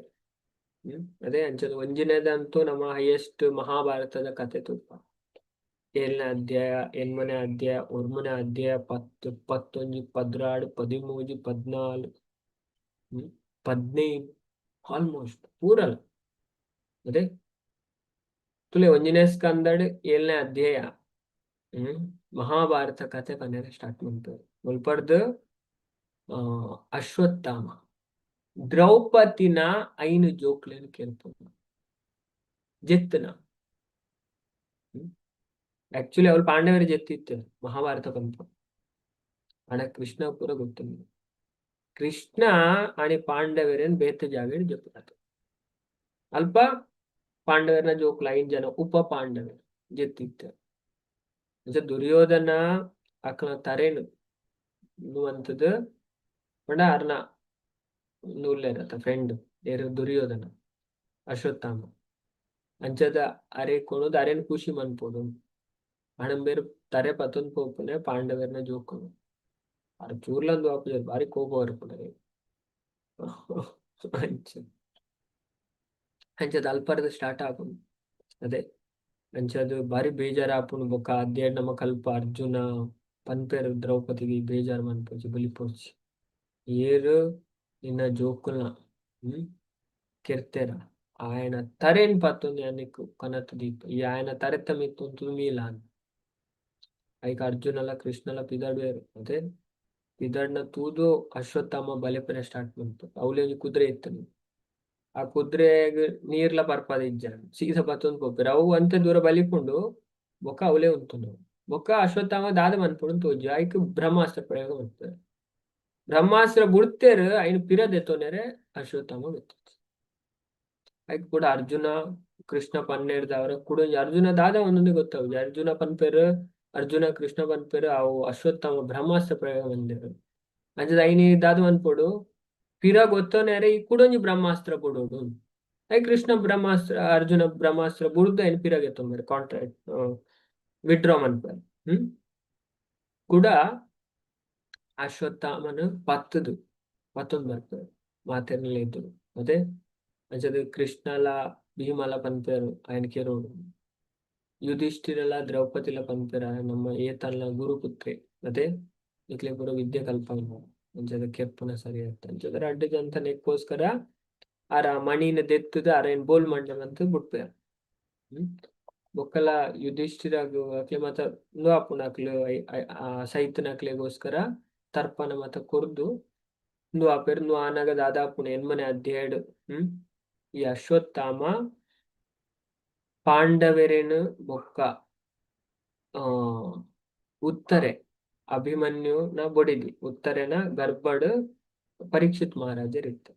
[SPEAKER 1] ಅದೇ ಅಂಚನೆ ಒಂಜಿನೇದಂತೂ ನಮ್ಮ ಹೈಯೆಸ್ಟ್ ಮಹಾಭಾರತದ ಕತೆ ತೂಪ. 7ನೇ ಅಧ್ಯಾಯ, 8ನೇ ಅಧ್ಯಾಯ, 9ನೇ ಅಧ್ಯಾಯ, 10, 11, 12, 13, 14, 15 ಆಲ್ಮೋಸ್ಟ್ ಪೂರಲ್ಲ. ಅದೇ ತುಲೆ ಒಂಜಿನೇ ಸ್ಕಂದಡ್ 7ನೇ ಅಧ್ಯಾಯ ಮಹಾಭಾರತ ಕತೆ ಪನ್ನೆರೆ ಸ್ಟಾರ್ಟ್ ಮನ್ಪುವೆರ್. ಮುಲ್ಪರ್ದ್ ಅಶ್ವತ್ಥಾಮ ದ್ರೌಪದಿನ ಐನು ಜೋಕ್ಲೆನ್ ಕೆರ್ಪುನ ಜೆತ್ತುನ. ಆಕ್ಚುಲಿ ಅವ್ರು ಪಾಂಡವರ ಜೆತ್ತಿತ್ತು ಮಹಾಭಾರತ ಪನ್ಪ. ಆಂಡ ಕೃಷ್ಣ ಪೂರ ಗೊತ್ತುಂಡು. ಕೃಷ್ಣ ಆಣಿ ಪಾಂಡವರೇನ್ ಬೇತೆ ಜಾಗಡ್ ಜೆಪ್ಪುನಾತ. ಅಲ್ಪ ಪಾಂಡವರ್ನ ಜೋಕ್ಲು 5 ಜನ ಉಪ ಪಾಂಡವರು ಜೆತ್ತಿತ್ತು. ಅಂಚ ದುರ್ಯೋಧನ ಅಕ್ಲ ತರೇನು ಮಂತುದು ಪಂಡ ಅರ್ನ ಉಲ್ಲೆರ್ ಅತ ಫ್ರೆಂಡ್ ಏರ್ ದುರ್ಯೋಧನ ಅಶ್ವತ್ಥಾಮ. ಅಂಚದ ಅರೆ ಕೊನೊದು ಅರೆನ್ ಖುಷಿ ಮನ್ಪೊಡು. ಅಣಂಬೇರ್ ತರೆ ಪತ್ತೊಂದು ಪೋಪುನೆ ಪಾಂಡವರ್ನ ಜೋಕುಲು. ಅರ್ ಚೂರ್ಲಂದು ಆಪುಜೆರ್, ಬಾರಿ ಕೋಪ ಬರ್ಪುಂಡು ಅಂಚ. ಅಂಚದ ಅಲ್ಪರ್ದ್ ಸ್ಟಾರ್ಟ್ ಆಪುಂಡು. ಅದೇ ಅಂಚದ ಬಾರಿ ಬೇಜಾರ್ ಆಪುಂಡು. ಬೊಕ್ಕ ಅಧ್ಯಾಯ ನಮ ಕಲ್ಪ ಅರ್ಜುನ ಪನ್ಪೆರ್ ದ್ರೌಪದಿಗ್ ಬೇಜಾರ್ ಮನ್ಪೊಚಿ ಬುಲಿಪೊಚಿ. ಏರ್ ನಿನ್ನ ಜೋಕುಲ್ನ ಕೆರ್ತೆರ ಆಯನ ತರೆನ್ ಪತ್ತೊಂದು ಯಾನ್ ಕನತ್ ದೀಪ ಈ ಆಯನ ತರೆತ್ತ ಮಿತ್ತ್ ಉಂತುದು ಮೀಲಾನ್. ಐಕ್ ಅರ್ಜುನಲ ಕೃಷ್ಣಲ ಪಿದಡುವೆರ್. ಅದೇ ಪಿದಡ್ನ ತೂದು ಅಶ್ವತ್ಥಾಮ ಬಲಿಪೆರೆ ಸ್ಟಾರ್ಟ್ ಮನ್ಪುವೆ. ಅವ್ಲೆ ಒಂಜಿ ಕುದುರೆ ಇತ್ತುಂಡು. ಆ ಕುದುರೆಗ್ ನೀರ್ಲ ಪರ್ಪದ ಇಜ್ಜಾಂಡ್ ಸೀದಾ ಪತ್ತೊಂದು ಪೋಪೆರ್. ಅವು ಒಂತೆ ದೂರ ಬಲಿಪುಂಡು ಬೊಕ್ಕ ಅವ್ಲೇ ಉಂತುಂಡು. ಬೊಕ್ಕ ಅಶ್ವತ್ಥಾಮ ದಾದ ಮನ್ಪುಂಡು ತೋಜಿ ಐಕ್ ಬ್ರಹ್ಮಾಸ್ತ್ರ ಪ್ರಯೋಗ ಮನ್ಪುವೆರ್. ಬ್ರಹ್ಮಾಸ್ತ್ರ ಬುಡ್ತೆರ್, ಐನ್ ಪಿರ ದೆತ್ತೊನೆರೆ ಅಶ್ವತ್ಥಾಮ ಗೊತ್ತಿಜ್ಜಿ. ಐಕ್ ಕೂಡ ಅರ್ಜುನ ಕೃಷ್ಣ ಪನ್ನೆರ್ದವರ ಕುಡೊಂಜಿ ಅರ್ಜುನ ದಾದ ಒಂದೊಂದೇ ಗೊತ್ತಾವುಜಿ. ಅರ್ಜುನ ಪನ್ಪೆರ್, ಅರ್ಜುನ ಕೃಷ್ಣ ಪನ್ಪೆರ್ ಅವು ಅಶ್ವತ್ಥಾಮ ಬ್ರಹ್ಮಾಸ್ತ್ರ ಪ್ರಯೋಗ ಮಂದೆರ್. ಅಂಚದ ಐನಿ ದಾದ ಮನ್ಪೊಡು ಪಿರ ಗೊತ್ತೊನೆರೆ ಈ ಕುಡೊಂಜಿ ಬ್ರಹ್ಮಾಸ್ತ್ರ ಬುಡೊಡು. I Krishna ಬ್ರಹ್ಮಾಸ್ತ್ರ ಅರ್ಜುನ ಬ್ರಹ್ಮಾಸ್ತ್ರ ಬುಡ್ದು ಐನ್ ಪಿರ ಗೆತ್ತೊಂಬೆರ್, ಕಾಂಟ್ರಾಕ್ಟ್ ವಿಡ್ರಾ ಮನ್ಪೆರ್. ಕುಡ ಅಶ್ವತ್ಥಾಮನ್ ಪತ್ತೊಂದು ಬರ್ಪೆರ್ ಮಾತೆರ್ನಲ ಎದುರು. ಅದೇ ಅಂಚದ ಕೃಷ್ಣಲ ಭೀಮಲ ಪನ್ಪೆರ್ ಆಯನ್ ಕೆರೊಡು. ಯುಧಿಷ್ಠಿರಲ ದ್ರೌಪದಿಲ ಪನ್ಪೆರ್ ಆಯೆ ನಮ್ಮ ಏತಲ್ಲ ಗುರುಪುತ್ರೆ ಅದೇ ನಿಕ್ಲೆ ಪೂರ ವಿದ್ಯೆ ಕಲ್ಪಾಯಿನ ಅಂಚದ ಕೆರ್ಪುನ ಸರಿ ಅತ್ತ. ಅಂಚದ ರಡ್ಡ್ ಜನತ ನೆಕ್ಕೋಸ್ಕರ ಆರ ಮಣಿನ ದೆತ್ತುದು ಅರೆನ್ ಬೋಲ್ ಮಂಡೆ ಮಂತ್ ಬುಡ್ಪೆರ್. ಬೊಕ್ಕಲ ಯುಧಿಷ್ಠಿರಗ್ ಅಕ್ಲೆ ಮಾತ ಉಂದು ಆಪುಂಡು ಅಕ್ಲು ಸೈತನಕ್ಲೆಗೋಸ್ಕರ ತರ್ಪಣ ಮಾತ ಕೊರ್ದು ಉಂದು ಆಪೆರ್. ಉಂದು ಆನಗ ದಾದ ಆಪುಂಡು ಎನ್ಮನೆ ಅಧ್ಯಾಯಡ್ ಈ ಅಶ್ವತ್ಥಾಮ ಪಾಂಡವೆರೆನ್ ಬೊಕ್ಕ ಉತ್ತರೆ ಅಭಿಮನ್ಯುನ ಬೊಡೆದಿ ಉತ್ತರೆನ ಗರ್ಭಡ್ ಪರೀಕ್ಷಿತ್ ಮಹಾರಾಜರ್ ಇತ್ತೆ.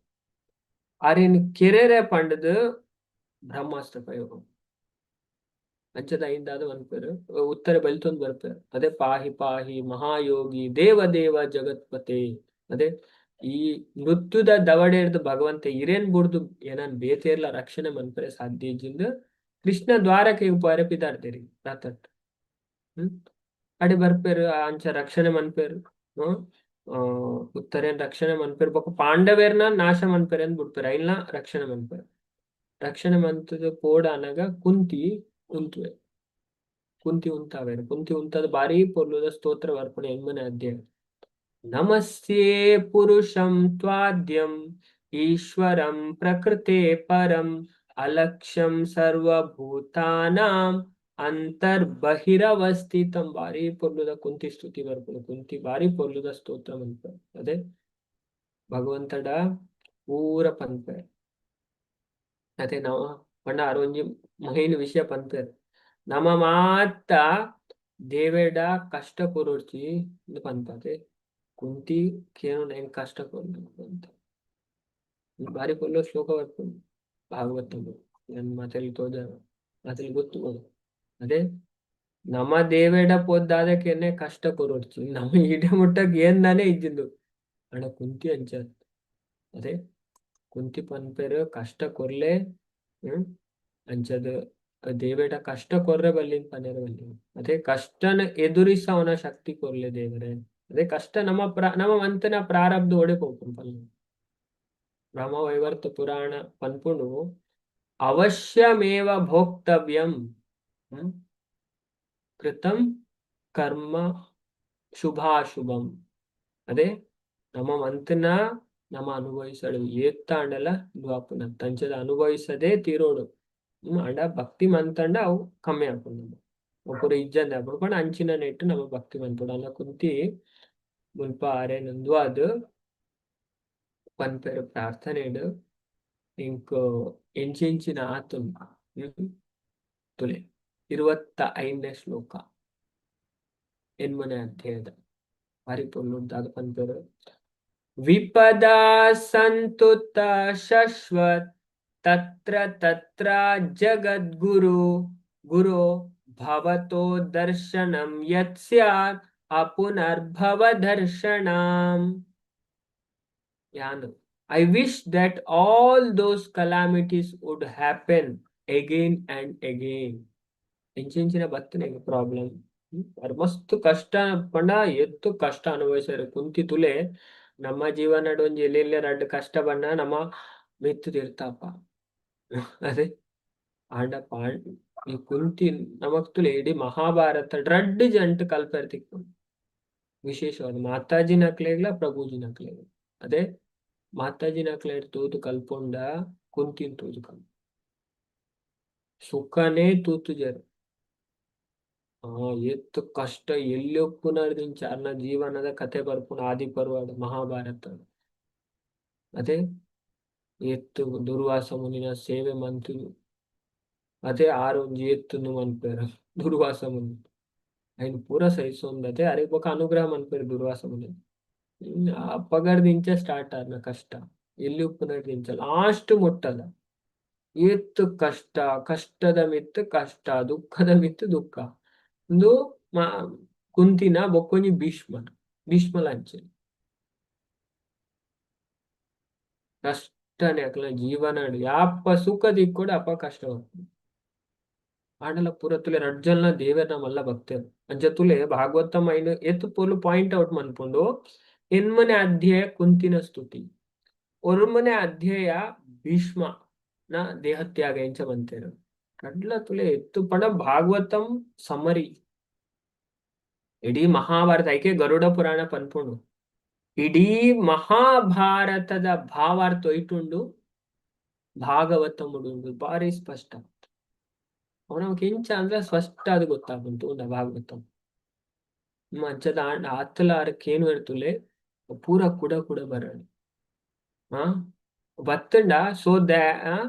[SPEAKER 1] ಅರೆನ್ ಕೆರೆರೆ ಪಂಡ್ದ್ ಬ್ರಹ್ಮಾಸ್ತ್ರ ಪ್ರಯೋಗ. ಅಂಚದ ಐಂದಾದ ಪನ್ಪೆರ್ ಉತ್ತರ ಬಲಿತೊಂದು ಬರ್ಪೆರ್. ಅದೇ ಪಾಹಿ ಪಾಹಿ ಮಹಾಯೋಗಿ ದೇವ ದೇವ ಜಗತ್ಪತೆ. ಅದೇ ಈ ಮೃತ್ಯುದ ದವಡೆರ್ದ್ ಭಗವಂತ ಇರೇನ್ ಬುಡ್ದು ಏನನ್ ಬೇತೇರ್ಲ ರಕ್ಷಣೆ ಮನ್ಪೆರೆ ಸಾಧ್ಯ ಇಜ್ಜಿಂದ್ ಕೃಷ್ಣ ದ್ವಾರಕೆಗ್ ಪೋಯೆರೆ ಪಿದಾಡ್ದೆರ್ ರಥಟ್. ಅಡೆ ಬರ್ಪೆರ್ ಅಂಚ ರಕ್ಷಣೆ ಮನ್ಪೆರ್. ಉತ್ತರೇನ್ ರಕ್ಷಣೆ ಮನ್ಪೆರ್ ಬೊಕ್ಕ ಪಾಂಡವೆರ್ನ ನಾಶ ಮನ್ಪೆರ್ ಅಂದ್ ಬುಡ್ಪೆರ್. ಐನ್ಲ ರಕ್ಷಣೆ ಮನ್ಪೆರ್. ರಕ್ಷಣೆ ಮಂತುದು ಪೋಡಾನಗ ಕುಂತಿ ಉಂತುವೆ. ಕುಂತಿ ಉಂತಾವೆರ್. ಕುಂತಿ ಉಂತದ ಬಾರಿ ಪೊರ್ಲುದ ಸ್ತೋತ್ರ ಬರ್ಪುಂಡು ಎನ್ಮನೆ ಅಧ್ಯಾಯ. ನಮಸ್ಯೇ ಪುರುಷಂ ತ್ವಾದ್ಯಂ ಈಶ್ವರಂ ಪ್ರಕೃತೇ ಪರಂ ಅಲಕ್ಷ್ಯಂ ಸರ್ವಭೂತಾನಾಂ ಅಂತರ್ಬಹಿರವಸ್ಥಿತಂ. ಬಾರಿ ಪೊರ್ಲುದ ಕುಂತಿ ಸ್ತುತಿ ಬರ್ಪುಂಡು. ಕುಂತಿ ಬಾರಿ ಪೊರ್ಲುದ ಸ್ತೋತ್ರ ಮನ್ಪೆರ್. ಅದೇ ಭಗವಂತಡ ಪೂರ ಪನ್ಪೆರ್. ಅದೇ ನಮ ಪಂಡ ಆರ್ ಒಂಜಿ ಮೈನ್ ವಿಷಯ ಪನ್ಪೆರ್. ನಮ ಮಾತ ದೇವೆಡ ಕಷ್ಟ ಕೊರೊಡ್ಚಿ ಇಂದ್ ಪನ್ಪತೆ. ಕುಂತಿ ಕೇನುನ ಎಂಕ್ ಕಷ್ಟ ಕೊರ್ನ ಭಗವಂತ. ಬಾರಿ ಪೊರ್ಲು ಶ್ಲೋಕ ಬರ್ಪುಂಡು ಭಾಗವತಡ್. ಯಾನ್ ಮಾತೆರ್ಗ್ ತೋಜಾವೆ ಮಾತೆರ್ಗ್ ಗೊತ್ತು ಬೋಡು. ಅದೇ ನಮ ದೇವೆಡ ಪೋದ್ ದಾದ ಕೇನ್ನೆ ಕಷ್ಟ ಕೊರೊಡ್ಚಿ ನಮ ಇಡೆ ಮುಟ್ಟ ಕೇಂದಾನೆ ಇಜ್ಜಿಂದು. ಆಂಡ ಕುಂತಿ ಅಂಚ ಅತ್ತ್. ಅದೇ ಕುಂತಿ ಪನ್ಪೆರ್ ಕಷ್ಟ ಕೊರ್ಲೆ ಅಂಚದ್ ದೇವೆಡ ಕಷ್ಟ ಕೊರ್ರೆ ಬಲ್ಲಿಂದ್ ಪನೆರೆ ಬಲ್ಲಿ. ಅದೇ ಕಷ್ಟನ್ ಎದುರಿಸವುನ ಶಕ್ತಿ ಕೊರ್ಲೆ ದೇವೆರೆ. ಅದೇ ಕಷ್ಟ ನಮ ನಮ ಮಂತಿನ ಪ್ರಾರಬ್ಧ ಓಡೆ ಪೋಪುಂಡು ಪನ್ಲೆ. ಬ್ರಹ್ಮವೈವರ್ತ ಪುರಾಣ ಪನ್ಪುಂಡು ಅವಶ್ಯಮೇವ ಭೋಕ್ತವ್ಯಂ ಕೃತಂ ಕರ್ಮ ಶುಭಾಶುಭಂ. ಅದೇ ನಮ ಮಂತಿನ ನಮ ಅನುಭವಿಸಡು ಏತ್ತಾಂಡಲ ಉಂದು ಆಪುನ ಅಂಚದ ಅನುಭವಿಸದೇ ತೀರೋಡು. ಆಂಡ ಭಕ್ತಿ ಮಂತಂಡ ಅವು ಕಮ್ಮಿ ಆಪುಂಡು ನಮ ಅವು ಪೂರ ಇಜ್ಜಂದೆ ಆಪುಂಡು. ಪಂಡ ಅಂಚಿನ ನೆಟ್ಟ್ ನಮ ಭಕ್ತಿ ಮನ್ಪೊಡು. ಆಂಡ ಕುಂತಿ ಮುಲ್ಪ ಅರೆನ್ ಉಂದು ಆದ್ ಪನ್ಪೆರ್ ಪ್ರಾರ್ಥನೆಡ್ ಎಂಕ್ ಎಂಚೆಂಚಿನ ಆತುಂಡು. ತುಲೆ 25ನೇ ಶ್ಲೋಕ ಎನ್ಮನೆ ಅಧ್ಯಾಯದ ಬಾರಿ ಪೊರ್ಲು ದಾದ ಪನ್ಪೆರ್. ವಿಪದ ಸಂತುತ ಶಶ್ವತ್ ತತ್ರ ತತ್ರ ಜಗದ್ಗುರು ಗುರು ಭವತೋ ದರ್ಶನಂ ಯತ್ ಸ್ಯಾತ್ ಅಪುನರ್ಭವ ದರ್ಶನಾಂ. ಯಾನ್ I wish that all those calamities would happen again and again. ಎಂಚೆಂಚಿನ ಬತ್ತನೆ ಪ್ರಾಬ್ಲಮ್ ಮಸ್ತ್ ಕಷ್ಟ ಪಂಡ ಎತ್ತು ಕಷ್ಟ ಅನುಭವಿಸಾರೆ ಕುಂತಿ. ತುಲೆ ನಮ್ಮ ಜೀವನಡ್ ಒಂಜಿ ಎಲ್ಲೆಲ್ಲೆ ರಡ್ಡ್ ಕಷ್ಟ ಬನ್ನ ನಮ ಮಿತ್ತ್ ತಿರ್ತಾಪ. ಅದೇ ಆಂಡ ಪಾಂಡ್ ಈ ಕುಂತಿ ನಮಕ್ ತುಲೆ ಇಡೀ ಮಹಾಭಾರತ ರಡ್ಡ್ ಜಂಟ್ ಕಲ್ಪೆರ್ ತಿಕ್ಕುಂಡು ವಿಶೇಷವಾದ ಮಾತಾಜಿನಕ್ಲೆಗ್ಲ ಪ್ರಭುಜಿನಕ್ಲೆಗ್. ಅದೇ ಮಾತಾಜಿನಕ್ಲೆಡ್ ತೂದು ಕಲ್ಪೊಂಡ ಕುಂತಿನ್ ತೂದು ಕಲ್ಪ ಸುಖನೇ ತೂತುಜೆರ್. ಏತ್ ಕಷ್ಟ ಎಲ್ಲಿ ಉಪ್ಪುನರ್ದಿಂಚ ಅರ್ನ ಜೀವನದ ಕತೆ ಬರ್ಪುಂಡು ಆದಿ ಪರ್ವಡ್ ಮಹಾಭಾರತ. ಅದೇ ಏತ್ ದುರ್ವಾಸ ಮುನಿನ ಸೇವೆ ಮಂತುದು ಅದೇ ಆರ್ ಒಂಜಿ ಏತ್ತುಂದು ಮನ್ಪೆರ್ ದುರ್ವಾಸ ಮುನಿ ಐನ್ ಪೂರ ಸಹಿಸೊಂದು ಅದೇ ಅರೆಗ್ ಬೊಕ ಅನುಗ್ರಹ ಮನ್ಪೆರ್ ದುರ್ವಾಸ ಮುನಿ. ಅಪಗರ್ದಿಂಚ ಸ್ಟಾರ್ಟ್ ಆರ್ನ ಕಷ್ಟ ಎಲ್ಲಿ ಉಪ್ಪುನರ್ದಿಂಚ ಲಾಸ್ಟ್ ಮುಟ್ಟಲ ಏತ್ ಕಷ್ಟ, ಕಷ್ಟದ ಮಿತ್ತ್ ಕಷ್ಟ, ದುಃಖದ ಮಿತ್ತ್ ದುಃಖ. ಉಂದು ಕುಂತಿನ ಬೊಕ್ಕೊಂಜಿ ಭೀಷ್ಮನ ಭೀಷ್ಮಲ ಅಂಚನೆ ಕಷ್ಟನೇ ಅಕ್ಲೆನ ಜೀವನಡ್ ಯಾಪ ಸುಖ ತಿಕ್ಕೊಡು ಅಪ ಕಷ್ಟ ಬರ್ಪುಂಡು. ಆಂಡಲ ಪೂರ ತುಲೆ ರಡ್ಡ್ ಜನಲ ದೇವೆರ್ನ ಮಲ್ಲ ಭಕ್ತೆರ್. ಅಂಚ ತುಲೆ ಭಾಗವತಮ್ ಐನ್ ಏತ್ ಪೊರ್ಲು ಪಾಯಿಂಟ್ ಔಟ್ ಮನ್ಪುಂಡು. ಎನ್ಮನೆ ಅಧ್ಯಾಯ ಕುಂತಿನ ಸ್ತುತಿ, ಒರ್ಮನೆ ಅಧ್ಯಾಯ ಭೀಷ್ಮ. ನ ದೇಹತ್ಯಾಗ ಎಂಚ ಮಂತೇರು ಕಡ್ಲ ತುಲೆ ಎತ್ತು ಪಂಡ ಭಾಗವತಂ ಸಮರಿ. ಇಡೀ ಮಹಾಭಾರತ ಐಕೆ ಗರುಡ ಪುರಾಣ ಪನ್ಪುಂಡು. ಇಡೀ ಮಹಾಭಾರತದ ಭಾವಾರ್ಥ ಒಯ್ಟುಂಡು ಭಾಗವತಮುಡುಂಡು ಬಾರಿ ಸ್ಪಷ್ಟ. ಅವು ನಮಕ್ ಎಂಚ ಅಂದ್ರೆ ಸ್ಪಷ್ಟ ಅದು ಗೊತ್ತಾಗುಂಟು ಉಂದ ಭಾಗವತಂ. ಅಂಚದ ಆತ್ತಲ ಆರ್ ಕೇನುವೆರ್ ತುಲೆ ಪೂರ ಕುಡ ಕುಡ ಬರಡ್. ಆ ಬತ್ತಂಡ so that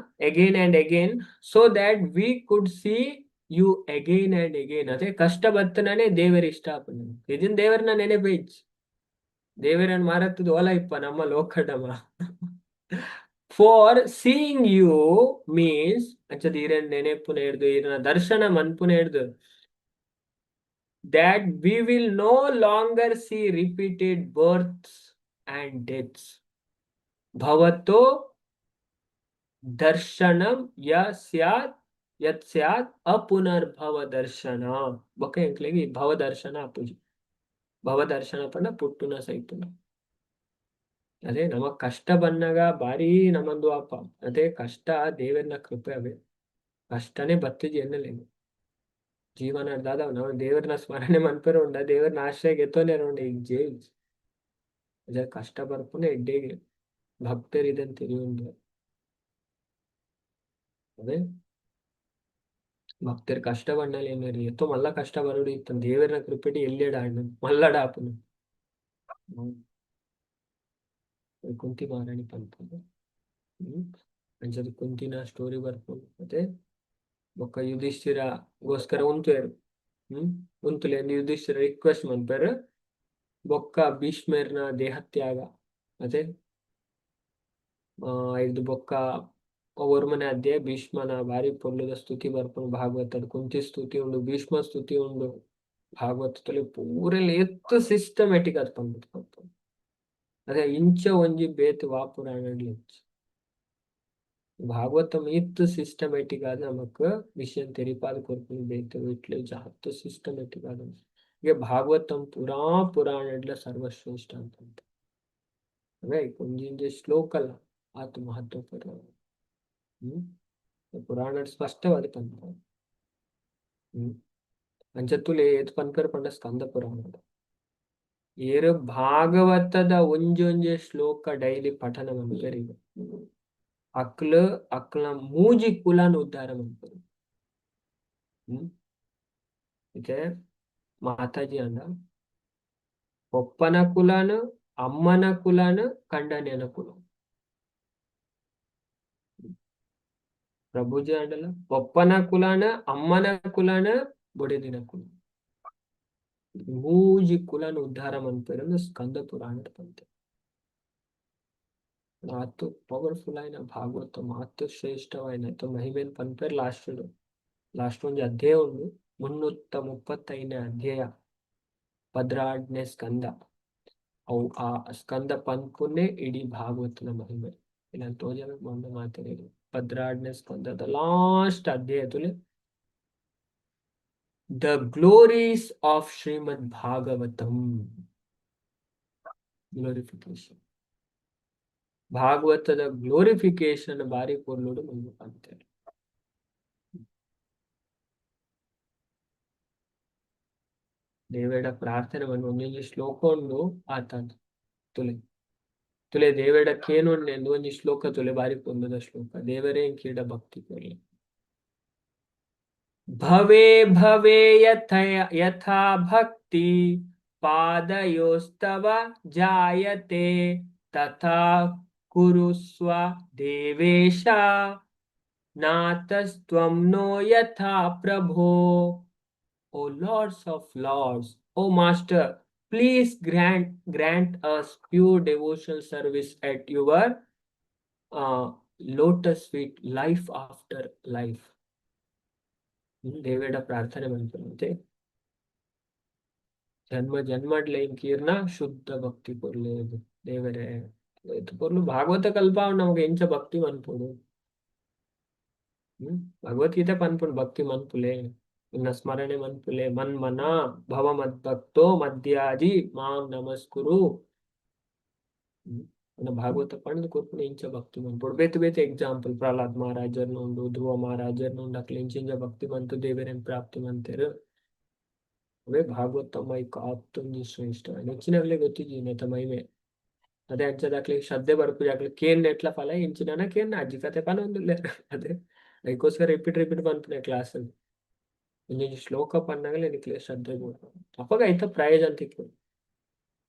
[SPEAKER 1] again and again, so that we could see you again and again. ಅದೇ ಕಷ್ಟ ಬತ್ತನೇ ದೇವರ ಇಷ್ಟ ಆಪುಂಡು. ಇದನ್ ದೇವರನ್ನ ನೆನೆಪೇಜ್ ದೇವರನ್ನ ಮಾರತ್ತದ ಓಲ ಇಪ್ಪ ನಮ್ಮ ಲೋಕಡಮ. ಫಾರ್ ಸೀಯಿಂಗ್ you means ಅಂಚದ ಈರನ್ ನೆನೆಪುನ ಹಿಡ್ದು ಈರನ ದರ್ಶನ ಮನ್ಪುನ ಹಿಡ್ದು that we will no longer see repeated births and deaths. ಭವತೋ ದರ್ಶನಂ ಯ ಸ್ಯಾತ್ ಯತ್ ಸ್ಯಾತ್ ಅಪುನರ್ಭವ ದರ್ಶನ. ಬೊಕ ಎಂಕ್ಲೆಗ್ ಭವ ದರ್ಶನ ಆಪುಜಿ. ಭವ ದರ್ಶನ ಪಂಡ ಪುಟ್ಟುನ ಸೈಪುನ. ಅದೇ ನಮಕ್ ಕಷ್ಟ ಬನ್ನಗ ಬಾರಿ ನಮಂದು ಅಪ. ಅದೇ ಕಷ್ಟ ದೇವರ್ನ ಕೃಪೆ ಅವೇ. ಕಷ್ಟನೇ ಬತ್ತಿಜಿ ಎನ್ನಲೇನು ಜೀವನ ದಾದ ನಾವು ದೇವರನ್ನ ಸ್ಮರಣೆ ಮನ್ಪೆರೆ ಉಂಡ ದೇವರನ್ನ ಆಶ್ರಯ ಗೆತ್ತೊನೆರ ಉಂಡ ಈಗ ಜೇಜ್ ಅದೇ ಕಷ್ಟ ಬರ್ಪುನೆ ಎಡ್ಡೆಗೆ ಭಕ್ತರು ಇದನ್ ತೆರಿಯುಂಡು. ಅದೇ ಭಕ್ತರು ಕಷ್ಟ ಬಂಡಲ ಏನಾರಿ ಎತ್ತೋ ಮಲ್ಲ ಕಷ್ಟ ಬರೋಡು ಇತ್ತ ದೇವರನ ಕೃಪೆಡಿ ಎಲ್ಲೆಡ ಆಂಡ್ ಮಲ್ಲಡ ಆಪುನು. ಕುಂತಿ ಮಹಾರಾಣಿ ಪನ್ಪುಂಡು. ಅಂಚದ ಕುಂತಿನ ಸ್ಟೋರಿ ಬರ್ಪುಂಡು. ಮತ್ತೆ ಬೊಕ್ಕ ಯುಧಿಷ್ಠಿರ ಗೋಸ್ಕರ ಉಂತುವೆರ್. ಉಂತುಲೆ ಯುಧಿಷ್ಠಿರ ರಿಕ್ವೆಸ್ಟ್ ಮನ್ಪೆರ್. ಬೊಕ್ಕ ಭೀಷ್ಮೆರ್ನ ದೇಹತ್ಯಾಗ ಅದೇ ಐದು ಬೊಕ್ಕ ಒರ್ಮನೆ ಅಧ್ಯಾಯ ಭೀಷ್ಮನ ಬಾರಿ ಪೊರ್ಲುದ ಸ್ತುತಿ ಬರ್ಪುಂಡು ಭಾಗವತಡ್. ಕುಂತಿ ಸ್ತುತಿ ಉಂಡು, ಭೀಷ್ಮ ಸ್ತುತಿ ಉಂಡು. ಭಾಗವತದಲ್ಲಿ ಪೂರೆಲ ಎತ್ತು ಸಿಸ್ಟಮ್ಯಾಟಿಕ್ ಆದ್ ಪಂದ್ ಕೊರ್ಪುಂಡು. ಅದೇ ಇಂಚ ಒಂಜಿ ಬೇತೆ ವಾ ಪುರಾಣಡ್ಲ ಇಜ್ಜಿ. ಭಾಗವತಂ ಇತ್ತು ಸಿಸ್ಟಮ್ಯಾಟಿಕ್ ಆದ್ ನಮಕ್ ವಿಷಯ ತೆರಿಪಾದ್ ಕೊರ್ಪುಂಡು. ಬೇತೆ ಇಟ್ಲೆ ಜಾಸ್ತಿ ಸಿಸ್ಟಮ್ಯಾಟಿಕ್ ಆದ್ ಈಗ ಭಾಗವತಂ ಪುರಾ ಪುರಾಣಡ್ಲ ಸರ್ವಶ್ರೇಷ್ಠ ಅಂತ. ಅದೇ ಒಂಜೊಂಜಿ ಶ್ಲೋಕಲ ಆತ್ ಮಹತ್ವಪೂರ್ಣ. ಪುರಾಣ ಸ್ಪಷ್ಟವಾದ ಪನ್ಪುಂಡು. ಅಂಚ ತುಲೆ ಏತ್ ಪನ್ಪೆರ್ ಪಂಡ ಸ್ಕಂದ ಪುರಾಣ ಏರ್ ಭಾಗವತದ ಒಂಜೊಂಜಿ ಶ್ಲೋಕ ಡೈಲಿ ಪಠನ ಮನ್ಪೆರ್ ಈಗ ಅಕ್ಲು ಅಕ್ಲ್ನ ಮೂಜಿ ಕುಲನ್ ಉದ್ಧಾರ ಮನ್ಪೆರ್. ಇತ್ತೆ ಮಾತಾಜಿ ಅಂಡ ಪೊಪ್ಪನ ಕುಲನ್ ಅಮ್ಮನ ಕುಲನ್ ಕಂಡನಿಯನ ಕುಲ. ಪ್ರಭುಜಿ ಅಂಡಲ ಪೊಪ್ಪನ ಕುಲನ್ ಅಮ್ಮನ ಕುಲನ್ ಬೊಡೆದಿನ ಕುಲ. ಮೂಜಿ ಕುಲನ್ ಉದ್ಧಾರ ಮನ್ಪೆರ್ ಸ್ಕಂದ ಪುರಾಣ ಪಂತೆ. ಆತು ಪವರ್ಫುಲ್ ಆಯಿನ ಭಾಗವತ ಆತು ಶ್ರೇಷ್ಠವಾಯಿನ ಮಹಿಮೆನ್ ಪನ್ಪೆರ್ ಲಾಸ್ಟ್ ಲಾಸ್ಟ್ ಒಂಜಿ ಅಧ್ಯಾಯ ಉಂಡು 335ನೇ ಅಧ್ಯಾಯ 12ನೇ ಸ್ಕಂದ. ಅವು ಆ ಸ್ಕಂದ ಪನ್ಪುನೆ ಇಡೀ ಭಾಗವತನ ಮಹಿಮೆ. ಇಲ್ಲ ತೋಜಬೇಕು ಮೊನ್ನೆ ಮಾತಾಡಿದ್ರು 12ನೇ ಸ್ಕಂದದ ಲಾಸ್ಟ್ ಅಧ್ಯಾಯ ತುಲೆ the glories of Shrimad Bhagavatam glorification. ಭಾಗವತದ ಗ್ಲೋರಿಫಿಕೇಶನ್ ಬಾರಿ ಪೊರ್ಲುಡು ಮುಂದೆ ಪಂತೆರ್. ದೇವೇಡ ಪ್ರಾರ್ಥನೆ ಬಂದು ಒಂಜೊಂಜಿ ಶ್ಲೋಕ ಉಂಡು ಆತ ತುಲೆ ತುಲೆ ದೇವೇಡ ಕೇನುಂಡು ಒಂಜಿ ಶ್ಲೋಕ ತುಲೆ ಬಾರಿ ಪೊರ್ಲುದ ಶ್ಲೋಕ. ದೇವರೇ ಕೀಡ ಭಕ್ತಿ ಕೊರ್ಲೆ. ಭವೇ ಭವೇ ಯಥ ಯಥಾ ಭಕ್ತಿ ಪಾದಯೋಸ್ತವ ಜಾಯತೆ ತಥಾ ಕುರುಸ್ವ ದೇವೇಶ ನಾತಸ್ತ್ವಂ ನೋ ಯಥಾ ಪ್ರಭೋ. O Lords of Lords, O Master, please grant us pure devotional service at your lotus feet life after life. ದೇವೇಡ ಪ್ರಾರ್ಥನೆ ಮನ್ಪುನಂತೆ ಜನ್ಮ ಜನ್ಮಡ್ಲೆ ಕೀರ್ನ ಶುದ್ಧ ಭಕ್ತಿ ಕೊರ್ಲೆ ದೇವರೇ ಪೊರ್ಲು ಭಾಗವತ ಕಲ್ಪ ನಮಗೆ ಎಂಚ ಭಕ್ತಿ ಮನ್ಪೊಡು. ಭಗವದ್ಗೀತೆ ಪನ್ಪುಂಡು ಭಕ್ತಿ ಮನ್ಪುಲೆ ನಿನ್ನ ಸ್ಮರಣೆ ಮನ್ಪುಲೆ ಮನ್ಮನ ಭವ ಮದ್ಭಕ್ತೋ ಮದ್ಯಾಜಿ ಮಾಂ ನಮಸ್ಕುರು. ಅನ್ನ ಭಾಗವತ ಪಂಡ್ ಕೊರ್ಪುನ ಇಂಚ ಭಕ್ತಿ ಮನ್ಪೊಡು. ಬೇತೆ ಬೇತೆ ಎಕ್ಸಾಂಪಲ್ ಪ್ರಹ್ಲಾದ್ ಮಹಾರಾಜರ್ನ ಉಂಡು, ಧ್ರುವ ಮಹಾರಾಜರ್ನ ಉಂಡು. ಅಕ್ಲೆ ಇಂಚ ಇಂಚ ಭಕ್ತಿ ಮಂತು ದೇವೆರೆನ್ ಪ್ರಾಪ್ತಿ ಮಂತೆರ್. ಅವೇ ಭಾಗವತ ಮೈಕ್ ಆತೊಂಜಿ ಶ್ರೇಷ್ಠ. ಹೆಚ್ಚಿನಕ್ಲೆ ಗೊತ್ತಿಜ್ಜಿ ನೆತ ಮಹಿಮೆ. ಅದೇ ಅಂಚದ ಅಕ್ಲೆಗ್ ಶ್ರದ್ಧೆ ಬರ್ಪುಜಿ. ಅಕ್ಲೆ ಕೇನ್ ನೆಟ್ಲ ಫಲ ಇಂಚಿನ ಕೇನ್ ಅಜ್ಜಿ ಕತೆ ಪನೊಂದುಲ್ಲೆರ್. ಅದೇ ಐಕೋಸ್ಕರ ರಿಪೀಟ್ ರಿಪೀಟ್ ಪನ್ಪುನೆ ಕ್ಲಾಸ್. ಒಂಜೊಂಜಿ ಶ್ಲೋಕ ಪನ್ನಗಲೇ ನಿಕ್ಲೆ ಶ್ರದ್ಧೆ ಬೋಡು. ಅಪಗ ಐತ ಪ್ರಯೋಜನ ತಿಕ್ಕುಂಡು.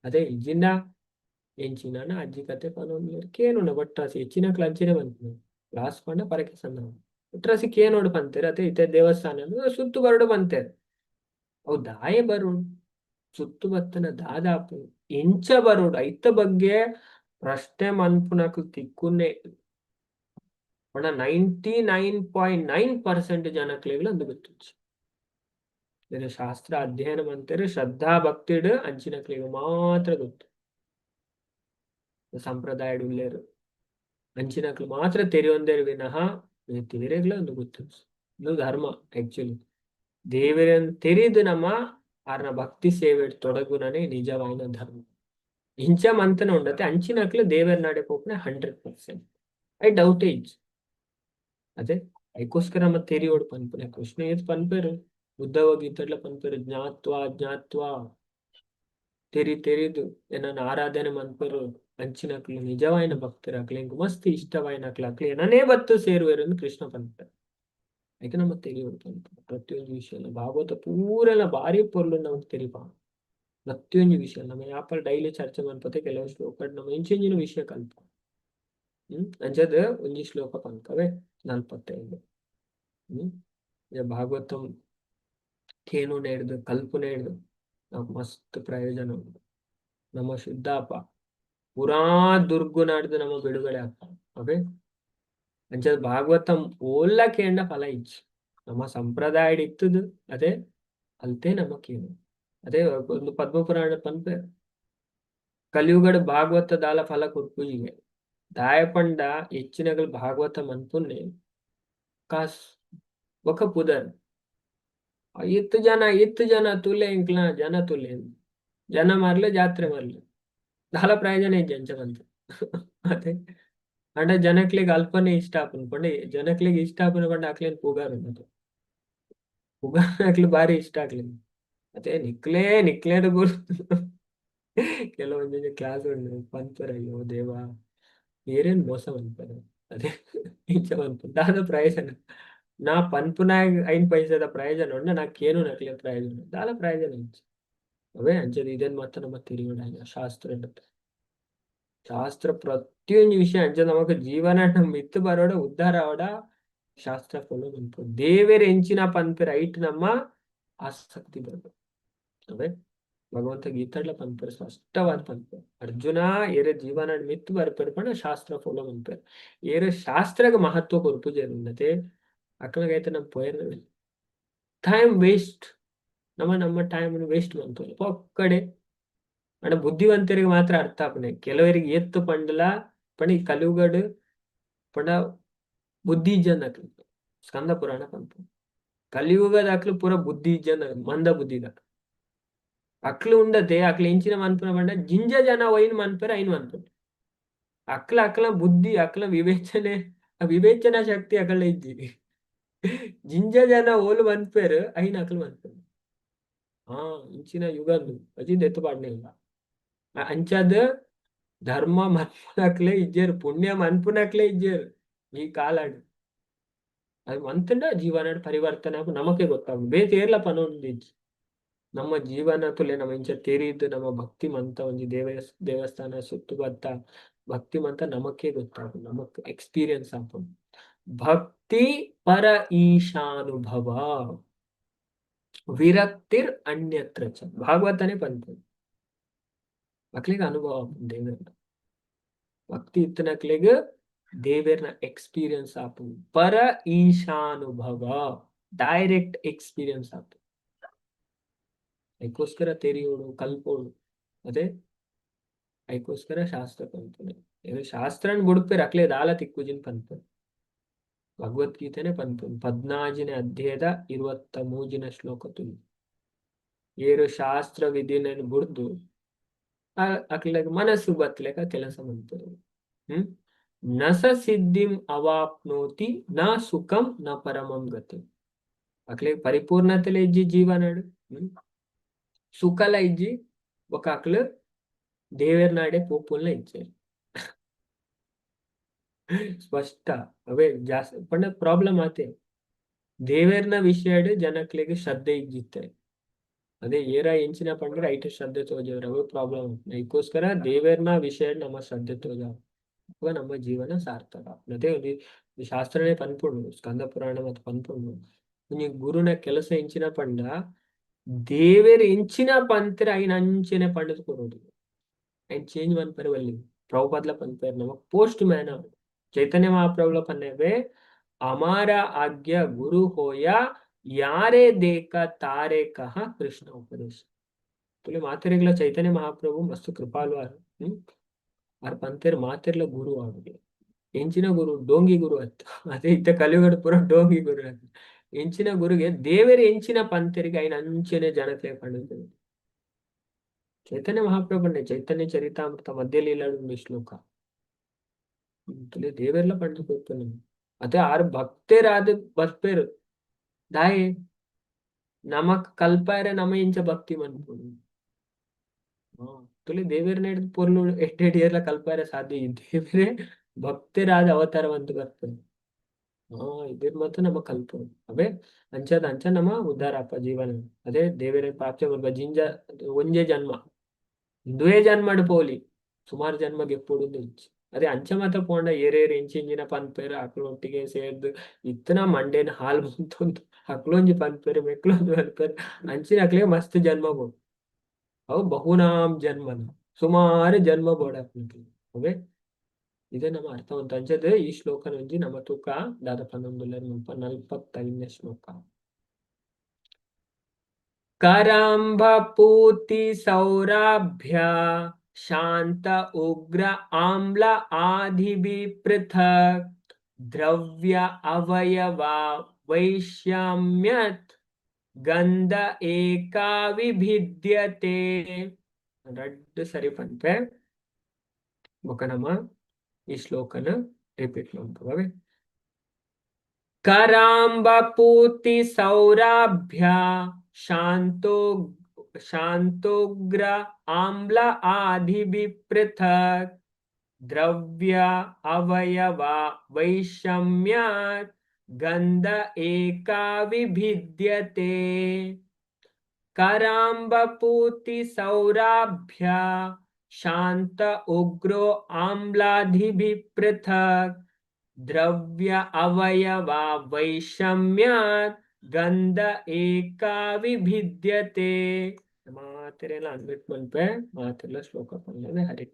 [SPEAKER 1] ಅದೇ ಇಜ್ಜಿಂಡ ಎಂಚಿನ ಅಜ್ಜಿ ಕತೆ ಪನೊಂದುಲ್ಲೆರ್ ಕೇನುನ ಬಟ್ರಾಸಿ ಹೆಚ್ಚಿನಕ್ಲು ಅಂಚನೆ ಪನ್ಪುನ. ಕ್ಲಾಸ್ ಪಂಡ ಪರಕೆ ಸಣ್ಣ ಬಟ್ರಾಸಿ ಕೇನೋಡು ಪಂತೆರ್. ಅದೇ ಇತ್ತೆ ದೇವಸ್ಥಾನ ಸುತ್ತು ಬರಡು ಪಂತೆರ್. ಅವು ದಾಯೆ ಬರೋಡು, ಸುತ್ತು ಬತ್ತನ ದಾದಾಪು ಎಂಚ ಬರೋಡು ಐತ ಬಗ್ಗೆ ಪ್ರಶ್ನೆ ಮನ್ಪುನಕ್ಲು ತಿಕ್ಕುನೆ ಪಂಡ 99.9% ಜನಕ್ಲೆಗ್ಲ ಅಂದು ಗೊತ್ತುಜ್ಜಿ. ಬೇರೆ ಶಾಸ್ತ್ರ ಅಧ್ಯಯನ ಮಂತೆರ್ ಶ್ರದ್ಧಾ ಭಕ್ತಿಡ್ ಅಂಚಿನಕ್ಲೆಗ್ ಮಾತ್ರ ಗೊತ್ತು. ಸಂಪ್ರದಾಯಡ್ ಉಲ್ಲೆರ್ ಅಂಚಿನಕ್ಲು ಮಾತ್ರ ತೆರಿಯೊಂದೆರ್ ವಿನಃ ಬೇರೆಗ್ಲ ಒಂದು ಗೊತ್ತುಜ್ಜಿ. ಇದು ಧರ್ಮ ಆಕ್ಚುಲಿ. ದೇವೆರನ್ ತೆರಿದು ನಮ್ಮ ಆರ್ನ ಭಕ್ತಿ ಸೇವೆ ತೊಡಗುನನೇ ನಿಜವಾಯಿನ ಧರ್ಮ. ಇಂಚ ಮಂತನ ಉಂಡತೆ ಅಂಚಿನಕ್ಲು ದೇವೆರ್ ನಡೆ ಪೋಪುನೆ 100%. I doubt ಇಜ್ಜಿ. ಅದೇ ಐಕೋಸ್ಕರ ನಮ್ಮ ತೆರಿಯೋಡು ಪನ್ಪುನೆ. ಕೃಷ್ಣ ಏತ್ ಪನ್ಪೆರ್, ಉದ್ಧವ ಗೀತೆಡ್ಲ ಪನ್ಪೆರ್, ಜ್ಞಾತ್ವಾ ಜ್ಞಾತ್ವಾ ತೆರಿ ತೆರಿದು ಏನನ್ನ ಆರಾಧನೆ ಮನ್ಪೆರು ಅಂಚಿನಕ್ಲು ನಿಜವಾಯಿನ ಭಕ್ತರು. ಅಕ್ಲೆ ಮಸ್ತ್ ಇಷ್ಟವಾಯಿನಕ್ಲು ಅಕ್ಲೆ ಏನನೇ ಬತ್ತು ಸೇರುವೆರು ಅಂತ ಕೃಷ್ಣ ಪನ್ಪೆರ್. ಐಕೆ ನಮ್ಮ ತೆರಿಯೋಡು ಪನ್ಪುನೆ ಪ್ರತಿಯೊಂದು ವಿಷಯ. ಭಾಗವತ ಪೂರೆಲ್ಲ ಭಾರಿ ಪೊರ್ಲು ನಮಕ್ ತೆರಿಪ ಪ್ರತಿಯೊಂದು ವಿಷಯ. ನಮ್ಮ ಯಾಪಲ್ ಡೈಲಿ ಚರ್ಚೆ ಮನ್ಪತೆ ಕೆಲವು ಶ್ಲೋಕ ನಮ್ಮ ಇಂಚಿಂಚಿನ ವಿಷಯ ಕಲ್ಪ. ಅಂಚದ ಒಂಜಿ ಶ್ಲೋಕ ಪನ್ಪವೆ 45. ಭಾಗವತಂ ಕೇನು ನೇಡ್ದು ಕಲ್ಪು ನೇಡ್ದು ನಾವು ಮಸ್ತ್ ಪ್ರಯೋಜನ ಉಂಡು. ನಮ್ಮ ಶುದ್ಧಾಪ ಪುರಾ ದುರ್ಗುನಾಡ್ದು ನಮ್ಮ ಬಿಡುಗಡೆ ಅಪ್ಪ. ಓಕೆ, ಅಂಚದ ಭಾಗವತಂ ಓಲ್ಲ ಕೇಂಡ ಫಲ ಇಜ್ಜಿ. ನಮ್ಮ ಸಂಪ್ರದಾಯ ಇತ್ತದು ಅದೇ ಅಲ್ತೆ ನಮ್ಮ ಕೇನು. ಅದೇ ಒಂದು ಪದ್ಮಪುರಾಣ ಪನ್ಪೆ, ಕಲಿಯುಗಡ್ ಭಾಗವತ ದಾಲ ಫಲ ಕೊರ್ಪುಜಿಗೆ. ದಾಯ ಪಂಡ ಹೆಚ್ಚಿನಗಲ್ ಭಾಗವತ ಮನ್ಪುನ್ನೆ ಕಾಸ್ ಬೊಕ ಪುದರ್. ಇತ್ತು ಜನ ಇತ್ತು ಜನ ತುಲೆ ಇಂಕ್ಲ ಜನ ತುಲೆ ಜನ ಮಾರ್ಲೆ ಜಾತ್ರೆ ಮಾರ್ಲೆ ದಾಲ ಪ್ರಯೋಜನ ಇಜ್ಜಿ ಅಂಚ ಬಂತು. ಅದೇ ಅಂಡ ಜನಕ್ಲೆಗ್ ಅಲ್ಪನೆ ಇಷ್ಟ ಆಪುಂಡು ಪಂಡ ಜನಕ್ಲೆಗ್ ಇಷ್ಟ ಆಪುನ ಪಂಡ ಅಕ್ಲೇನ್ ಪುಗಾರು ಪುಗಾರ್ ಅಕ್ಲು ಬಾರಿ ಇಷ್ಟ ಆಗ್ಲಿ. ಅದೇ ನಿಕ್ಲೇ ನಿಕ್ಲೇಡ್ ಕೆಲವೊಂದು ಕ್ಲಾಸ್ ಉಂಡು ಪನ್ಪೆರ್ ಅಯ್ಯೋ ದೇವಾ ಏರೇನ್ ಮೋಸ ಮನ್ಪೆರ್. ಅದೇ ಇಂಚ ಮನ್ಪು ದಾದ ಪ್ರಯೋಜನ? ನಾ ಪನ್ಪುನ ಐನ್ ಪೈಸೆದ ಪ್ರಯೋಜನ ಉಂಡು, ನಾ ಕೇನು ನಕ್ಲೆ ಪ್ರಯೋಜನ ದಾಲ ಪ್ರಯೋಜನ ಇಜ್ಜಿ. ಅವೇ ಅಂಚದ ಇದನ್ ಮಾತ್ರ ನಮ್ಮ ತೆರಿಯೋಡ ಶಾಸ್ತ್ರ. ಶಾಸ್ತ್ರ ಪ್ರತಿಯೊಂದು ವಿಷಯ ಅಂಚ ನಮಕ್ ಜೀವನ ನಮ್ಮ ಮಿತ್ತು ಬರೋಡ ಉದ್ಧಾರ ಆವಡ ಶಾಸ್ತ್ರ ಫಾಲೋ ಮನ್ಪು. ದೇವೆರ್ ಎಂಚಿನ ಪನ್ಪೆರ್ ಐಟ್ ನಮ್ಮ ಆಸಕ್ತಿ ಬರ್ಬೇಕು. ಅವೇ ಭಗವಂತ ಗೀತಾಡ್ಲ ಪನ್ಪೆರ್, ಸ್ಪಷ್ಟವಾದ ಪನ್ಪೆರ್. ಅರ್ಜುನ ಏರೆ ಜೀವನ ಮಿತ್ತು ಬರ್ಪೆರ್ ಪಂಡ ಶಾಸ್ತ್ರ ಫಾಲೋ ಮನ್ಪೆರ್. ಏರೆ ಶಾಸ್ತ್ರಗ್ ಮಹತ್ವ ಕೊರ್ಪುಜೆರ್ ಉನ್ನತೆ ಅಕ್ಲಗೈತೆ ನಮ್ಮ ಪೋಯರ್ ಟೈಮ್ ವೇಸ್ಟ್. ನಮ್ಮ ನಮ್ಮ ಟೈಮ್ ವೇಸ್ಟ್ ಮಂತೊಲಿ ಪೊಕ್ಕಡೆ. ಅಂಡ ಬುದ್ಧಿವಂತರಿಗೆ ಮಾತ್ರ ಅರ್ಥ ಆಪುನೆ. ಕೆಲವರಿಗೆ ಏತ್ ಪಂಡಲ ಪಂಡ ಈ ಕಲಿಯುಗಡ್ ಪಂಡ ಬುದ್ಧಿ ಇಜ್ಜಂದಕ್ಲು. ಸ್ಕಂದ ಪುರಾಣ ಪನ್ಪು, ಕಲಿಯುಗದ ಅಕ್ಲು ಪೂರ ಬುದ್ಧಿ ಇಜ್ಜಂದ ಮಂದ ಬುದ್ಧಿದ ಅಕ್ಲು ಉಂಡತೆ. ಅಕ್ಲು ಎಂಚಿನ ಮನ್ಪುನ ಪಂಡ ಜಿಂಜ ಜನ ಒಯ್ನ್ ಮನ್ಪೆರ್ ಐನ್ ಮನ್ಪುನೆ. ಅಕ್ಲ ಅಕ್ಲ ಬುದ್ಧಿ ಅಕ್ಲ ವಿವೇಚನೆ ವಿವೇಚನಾ ಶಕ್ತಿ ಅಕಲ ಇಜ್ಜಿ. ಜಿಂಜ ಜನ ಓಲು ಮನ್ಪೆರ್ ಐನ್ ಅಕ್ಲು ಮನ್ಪೆರ್. ಹಾ ಇಂಚಿನ ಯುಗ ಅಜಿ ದೆತ್ತು ಪಾಡ್ನೆ ಇಲ್ಲ. ಅಂಚಾದ ಧರ್ಮ ಮನ್ಪುನಕ್ಲೆ ಇಜ್ಜೆರ್, ಪುಣ್ಯ ಮನ್ಪುನಕ್ಲೆ ಇಜ್ಜೆರ್ ಈ ಕಾಲಡ್. ಅದು ಮಂತಂಡ ಜೀವನ ಪರಿವರ್ತನೆ ನಮಕೆ ಗೊತ್ತಾಗ ಬೇತೆ ಏರ್ಲ ಪನೊಂದಿಜ್ಜಿ. ನಮ್ಮ ಜೀವನ ತುಲೆ ನಮ್ಮ ಇಂಚ ತೆರಿದು ನಮ್ಮ ಭಕ್ತಿ ಮಂತ ಒಂಜಿ ದೇವಸ್ಥಾನ ಸುತ್ತು ಬತ್ತ ಭಕ್ತಿ ಮಂತ ನಮಕೆ ಗೊತ್ತಾಗ ನಮಕ್ ಎಕ್ಸ್ಪೀರಿಯನ್ಸ್ ಆಪುಂಡು. ಭಕ್ತಿ ಪರ ಈಶಾನುಭವ ವಿರಕ್ತಿರ್ ಅನ್ಯತ್ರ ಚ ಭಾಗವತನೇ ಪನ್ಪುಂಡು. ಅಕ್ಲೆಗ್ ಅನುಭವ ಆಪುಂಡು ದೇವೆರ್ನ ಭಕ್ತಿ ಇತ್ತನಕ್ಲೆಗ್ ದೇವೆರ್ನ ಎಕ್ಸ್ಪೀರಿಯನ್ಸ್ ಆಪುಂಡು. ಪರ ಈಶಾನುಭವ ಡೈರೆಕ್ಟ್ ಎಕ್ಸ್ಪೀರಿಯನ್ಸ್ ಆಪುಂಡು. ಐಕೋಸ್ಕರ ತೆರಿಯೋಡು ಕಲ್ಪೋಡು. ಅದೇ ಐಕೋಸ್ಕರ ಶಾಸ್ತ್ರ ಪನ್ಪುನೆ. ಶಾಸ್ತ್ರನ್ ಬುಡ್ಪೆರ್ ಅಕ್ಲೆ ದಾಲ ತಿಕ್ಕುಜಿನ್ ಪನ್ಪೆರ್. ಭಗವದ್ಗೀತೆನೆ ಪನ್ಪುಂಡು 14ನೇ ಅಧ್ಯಾಯದ 23ನೇ ಶ್ಲೋಕ ತುಲು. ಏರು ಶಾಸ್ತ್ರ ವಿಧಿನ ಬುಡ್ದು ಅಕ್ಲೆಗ್ ಮನಸ್ಸು ಬತ್ಲೆಕ ಕೆಲಸ ಮನ್ಪುದು. ಹ್ಮ್ ನಸ ಸಿದ್ಧಿಂ ಅವಾಪ್ನೋತಿ ನ ಸುಖಂ ನ ಪರಮಂ ಗತಿ. ಅಕ್ಲೆಗ್ ಪರಿಪೂರ್ಣತೆಲ ಇಜ್ಜಿ ಜೀವನಡ್. ಸುಖಲ ಇಜ್ಜಿ, ಬೊಕ ಅಕ್ಲು ದೇವೆರ್ನಾಡೆ ಪೋಪುಲ್ಲ ಇಜ್ಜೆರ್. ಸ್ಪಷ್ಟ ಅವೇ ಜಾಸ್ತಿ ಪಂಡ ಪ್ರಾಬ್ಲಮ್ ಆತೆ. ದೇವೆರ್ನ ವಿಷಯಡ್ ಜನಕ್ಲೆಗ್ ಶ್ರದ್ಧೆ ಇಜ್ಜಿತ್ತೆ. ಅದೇ ಏರ ಎಂಚಿನ ಪಂಡ್ರೆ ಐಟ್ ಶ್ರದ್ಧೆ ತೋಜವ್ರೆ, ಅವೇ ಪ್ರಾಬ್ಲಮ್. ಅದಕ್ಕೋಸ್ಕರ ದೇವೆರ್ನ ವಿಷಯ ನಮ್ಮ ಶ್ರದ್ಧೆ ತೋಜ, ಅವಾಗ ನಮ್ಮ ಜೀವನ ಸಾರ್ಥಕ. ಅದೇ ಒಂಜಿ ಶಾಸ್ತ್ರನೇ ಪನ್ಪುಂಡು, ಸ್ಕಂದ ಪುರಾಣ ಮತ್ತು ಪನ್ಪುಂಡು. ಒಂಜಿ ಗುರುನ ಕೆಲಸ ಎಂಚಿನ ಪಂಡ ದೇವೆರ್ ಎಂಚಿನ ಪಂತೆರ್ ಐನ್ ಅಂಚನೆ ಪಂಡದ್ ಕೊರೊಡು. ಐನ್ ಚೇಂಜ್ ಮನ್ಪರೆ ಬಲ್ಲಿ. ಪ್ರಭುಪಾದ್ಲ ಪನ್ಪೆರ್, ನಮಕ್ ಪೋಸ್ಟ್ ಮ್ಯಾನ್. ಚೈತನ್ಯ ಮಹಾಪ್ರಭುಲ ಪನ್ನೆವೆ, ಅಮಾರ ಆಜ್ಞಾ ಗುರು ಹೋಯ ಯಾರೇ ದೇಕ ತಾರೇ ಕಹ ಕೃಷ್ಣ ಉಪದೇಶ. ತುಲೆ ಮಾತೆರೆಗ್ಲ ಚೈತನ್ಯ ಮಹಾಪ್ರಭು ಮಸ್ತ್ ಕೃಪಾಲು ಆರ್. ಆರ್ ಪಂತೆರ್ ಮಾತೆರ್ಲ ಗುರು ಆಡುಗೆ. ಎಂಚಿನ ಗುರು? ಡೋಂಗಿ ಗುರು ಅತ್ತ. ಅದೇ ಇತ್ತ ಕಲಿಯುಗಡ್ ಪೂರ ಡೋಂಗಿ ಗುರು ಅತ್ತ. ಎಂಚಿನ ಗುರುಗೆ? ದೇವೆರ್ ಎಂಚಿನ ಪಂತೆರಿಗೆ ಐನ್ ಅಂಚನೆ ಜನಕ್ಲೆ ಪಂಡುದು. ಚೈತನ್ಯ ಮಹಾಪ್ರಭುನೆ ಚೈತನ್ಯ ಚರಿತಾಮೃತ ಮಧ್ಯಲೀಲ ಉಂಡು ಶ್ಲೋಕ. ತುಲೆ ದೇವೆರ್ಲ ಪಂಡ್ದ್ ಕೊರ್ಪುನು. ಅದೇ ಆರ್ ಭಕ್ತರಾದ ಬರ್ಪೇರು ದಾಯೆ? ನಮಕ್ ಕಲ್ಪಾರೆ ನಮ ಇಂಚ ಭಕ್ತಿ ಮನ್ಪುನು. ತುಲೆ ದೇವೆರ್ನ ಹಿಡ್ದು ಪೊರ್ಲು ಎಡ್ಡೆಡ್ ಏರ್ಲ ಕಲ್ಪಾರೆ ಸಾಧ್ಯ. ದೇವರೇ ಭಕ್ತರಾದ ಅವತಾರವಂತ ಬರ್ಪೇರು. ಇದ್ರ ಮಾತ್ರ ನಮ ಕಲ್ಪುನು. ಅವೇ ಅಂಚದ ಅಂಚ ನಮ್ಮ ಉದ್ಧಾರ ಅಪ್ಪ ಜೀವನ. ಅದೇ ದೇವರೇ ಪ್ರಾಪ್ತಿ ಮಲ್ಪ ಜಿಂಜ ಒಂಜೇ ಜನ್ಮ, ಇಂದುವೇ ಜನ್ಮಡ್ ಪೋಲಿ, ಸುಮಾರು ಜನ್ಮ ಗೆಪ್ಪುಡು ಇಜ್ಜಿ. ಅದೇ ಅಂಚ ಮಾತ್ರ ಪೋಂಡ ಏರೇರ್ ಎಂಚಿಂಚಿನ ಪನ್ಪೆರ್, ಅಕ್ಲೊಟ್ಟಿಗೆ ಸೇರ್ದ್ ಇತ್ತನ ಮಂಡೇನ ಹಾಲ್ ಬಂತೊಂದು ಅಕ್ಲೊಂಜಿ ಪನ್ಪೆರ್, ಮೆಕ್ಲೊಂಜಿ ಪನ್ಪೆರ್, ಅಂಚಿನ ಅಕ್ಲೆಗ್ ಮಸ್ತ್ ಜನ್ಮ ಬೋಡು. ಅವು ಬಹುನಾಂ ಜನ್ಮನ, ಸುಮಾರು ಜನ್ಮ ಬೋಡ ಅಕ್ಲೆಗ್. ಅವೇ ಇದೇ ನಮ್ಮ ಅರ್ಥವಂತ. ಅಂಚದ ಈ ಶ್ಲೋಕನ ಒಂಜಿ ನಮ್ಮ ತೂಕ ದಾದ ಪನ್ನೊಂದುಲ್ಲೆರ್ ಮುಲ್ಪ 45ನೇ ಶ್ಲೋಕ. ಕರಂಭ ಪೂತಿ ಸೌರಾಭ್ಯ ಶಾಂತ ಉಗ್ರ ಆಮ್ಲ ಆದಿಭಿ ಪೃಥಕ್ ದ್ರವ್ಯ ಅವಯವ ವೈಷಮ್ಯತ್ ಗಂಧ ಏಕಾ ವಿಭಿದ್ಯತೆ. ರಡ್ಡ್ ಸರಿ ಪನ್ಪೆ, ಬೊಕ ನಮ ಈ ಶ್ಲೋಕನ ರಿಪೀಟ್ ಮನ್ಪುವ. ಕರಾಂಬ ಪೂತಿ ಸೌರಾಭ್ಯ ಶಾಂತೋ ಶಾಂತೋಗ್ರ ಆಮ್ಲ ಆದಿಭಿ ಪೃಥಕ್ ದ್ರವ್ಯ ಅವಯವ ವೈಷಮ್ಯಾತ್ ಗಂಧ ಏಕಾ ವಿಭಿದ್ಯತೆ. ಕರಾಂಬಪೂತಿ ಸೌರಾಭ್ಯ ಶಾಂತ ಉಗ್ರೋ ಆಮ್ಲಾದಿಭಿ ಪೃಥಕ್ ದ್ರವ್ಯ ಅವಯವ ವೈಷಮ್ಯಾತ್ ಗಂಧ ಏಕಾ ವಿಭಿದ್ಯತೆ. ಮಾತೆರೆಲ ಅನ್ಮಿಟ್ ಮನ್ಪೆ, ಮಾತೆರ್ಲ ಶ್ಲೋಕ ಪನ್ಲೆ. ಹರಿ.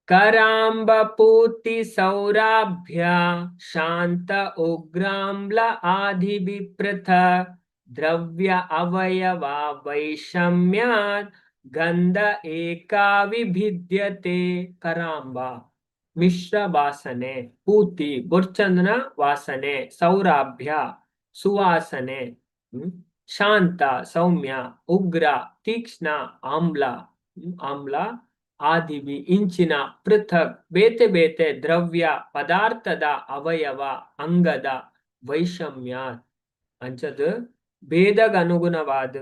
[SPEAKER 1] कराम्बपूति सौराभ्य शांत उग्राम्ल आदिभि पृथक् द्रव्य अवयवा वैषम्यात् गंध एका विभिद्यते. ಕರಾಂಬ ಮಿಶ್ರ ವಾಸನೆ, ಪೂತಿ ಬೊರ್ಚಂದನ ವಾಸನೆ, ಸೌರಾಭ್ಯ ಸುವಾಸನೆ, ಶಾಂತ ಸೌಮ್ಯ, ಉಗ್ರ ತೀಕ್ಷ್ಣ, ಆಮ್ಲ ಆಮ್ಲ ಆದಿವಿ ಇಂಚಿನ, ಪೃಥಕ್ ಬೇತೆ ಬೇತೆ, ದ್ರವ್ಯ ಪದಾರ್ಥದ, ಅವಯವ ಅಂಗದ, ವೈಷಮ್ಯ ಅಂಚದ ಭೇದಗ ಅನುಗುಣವಾದ.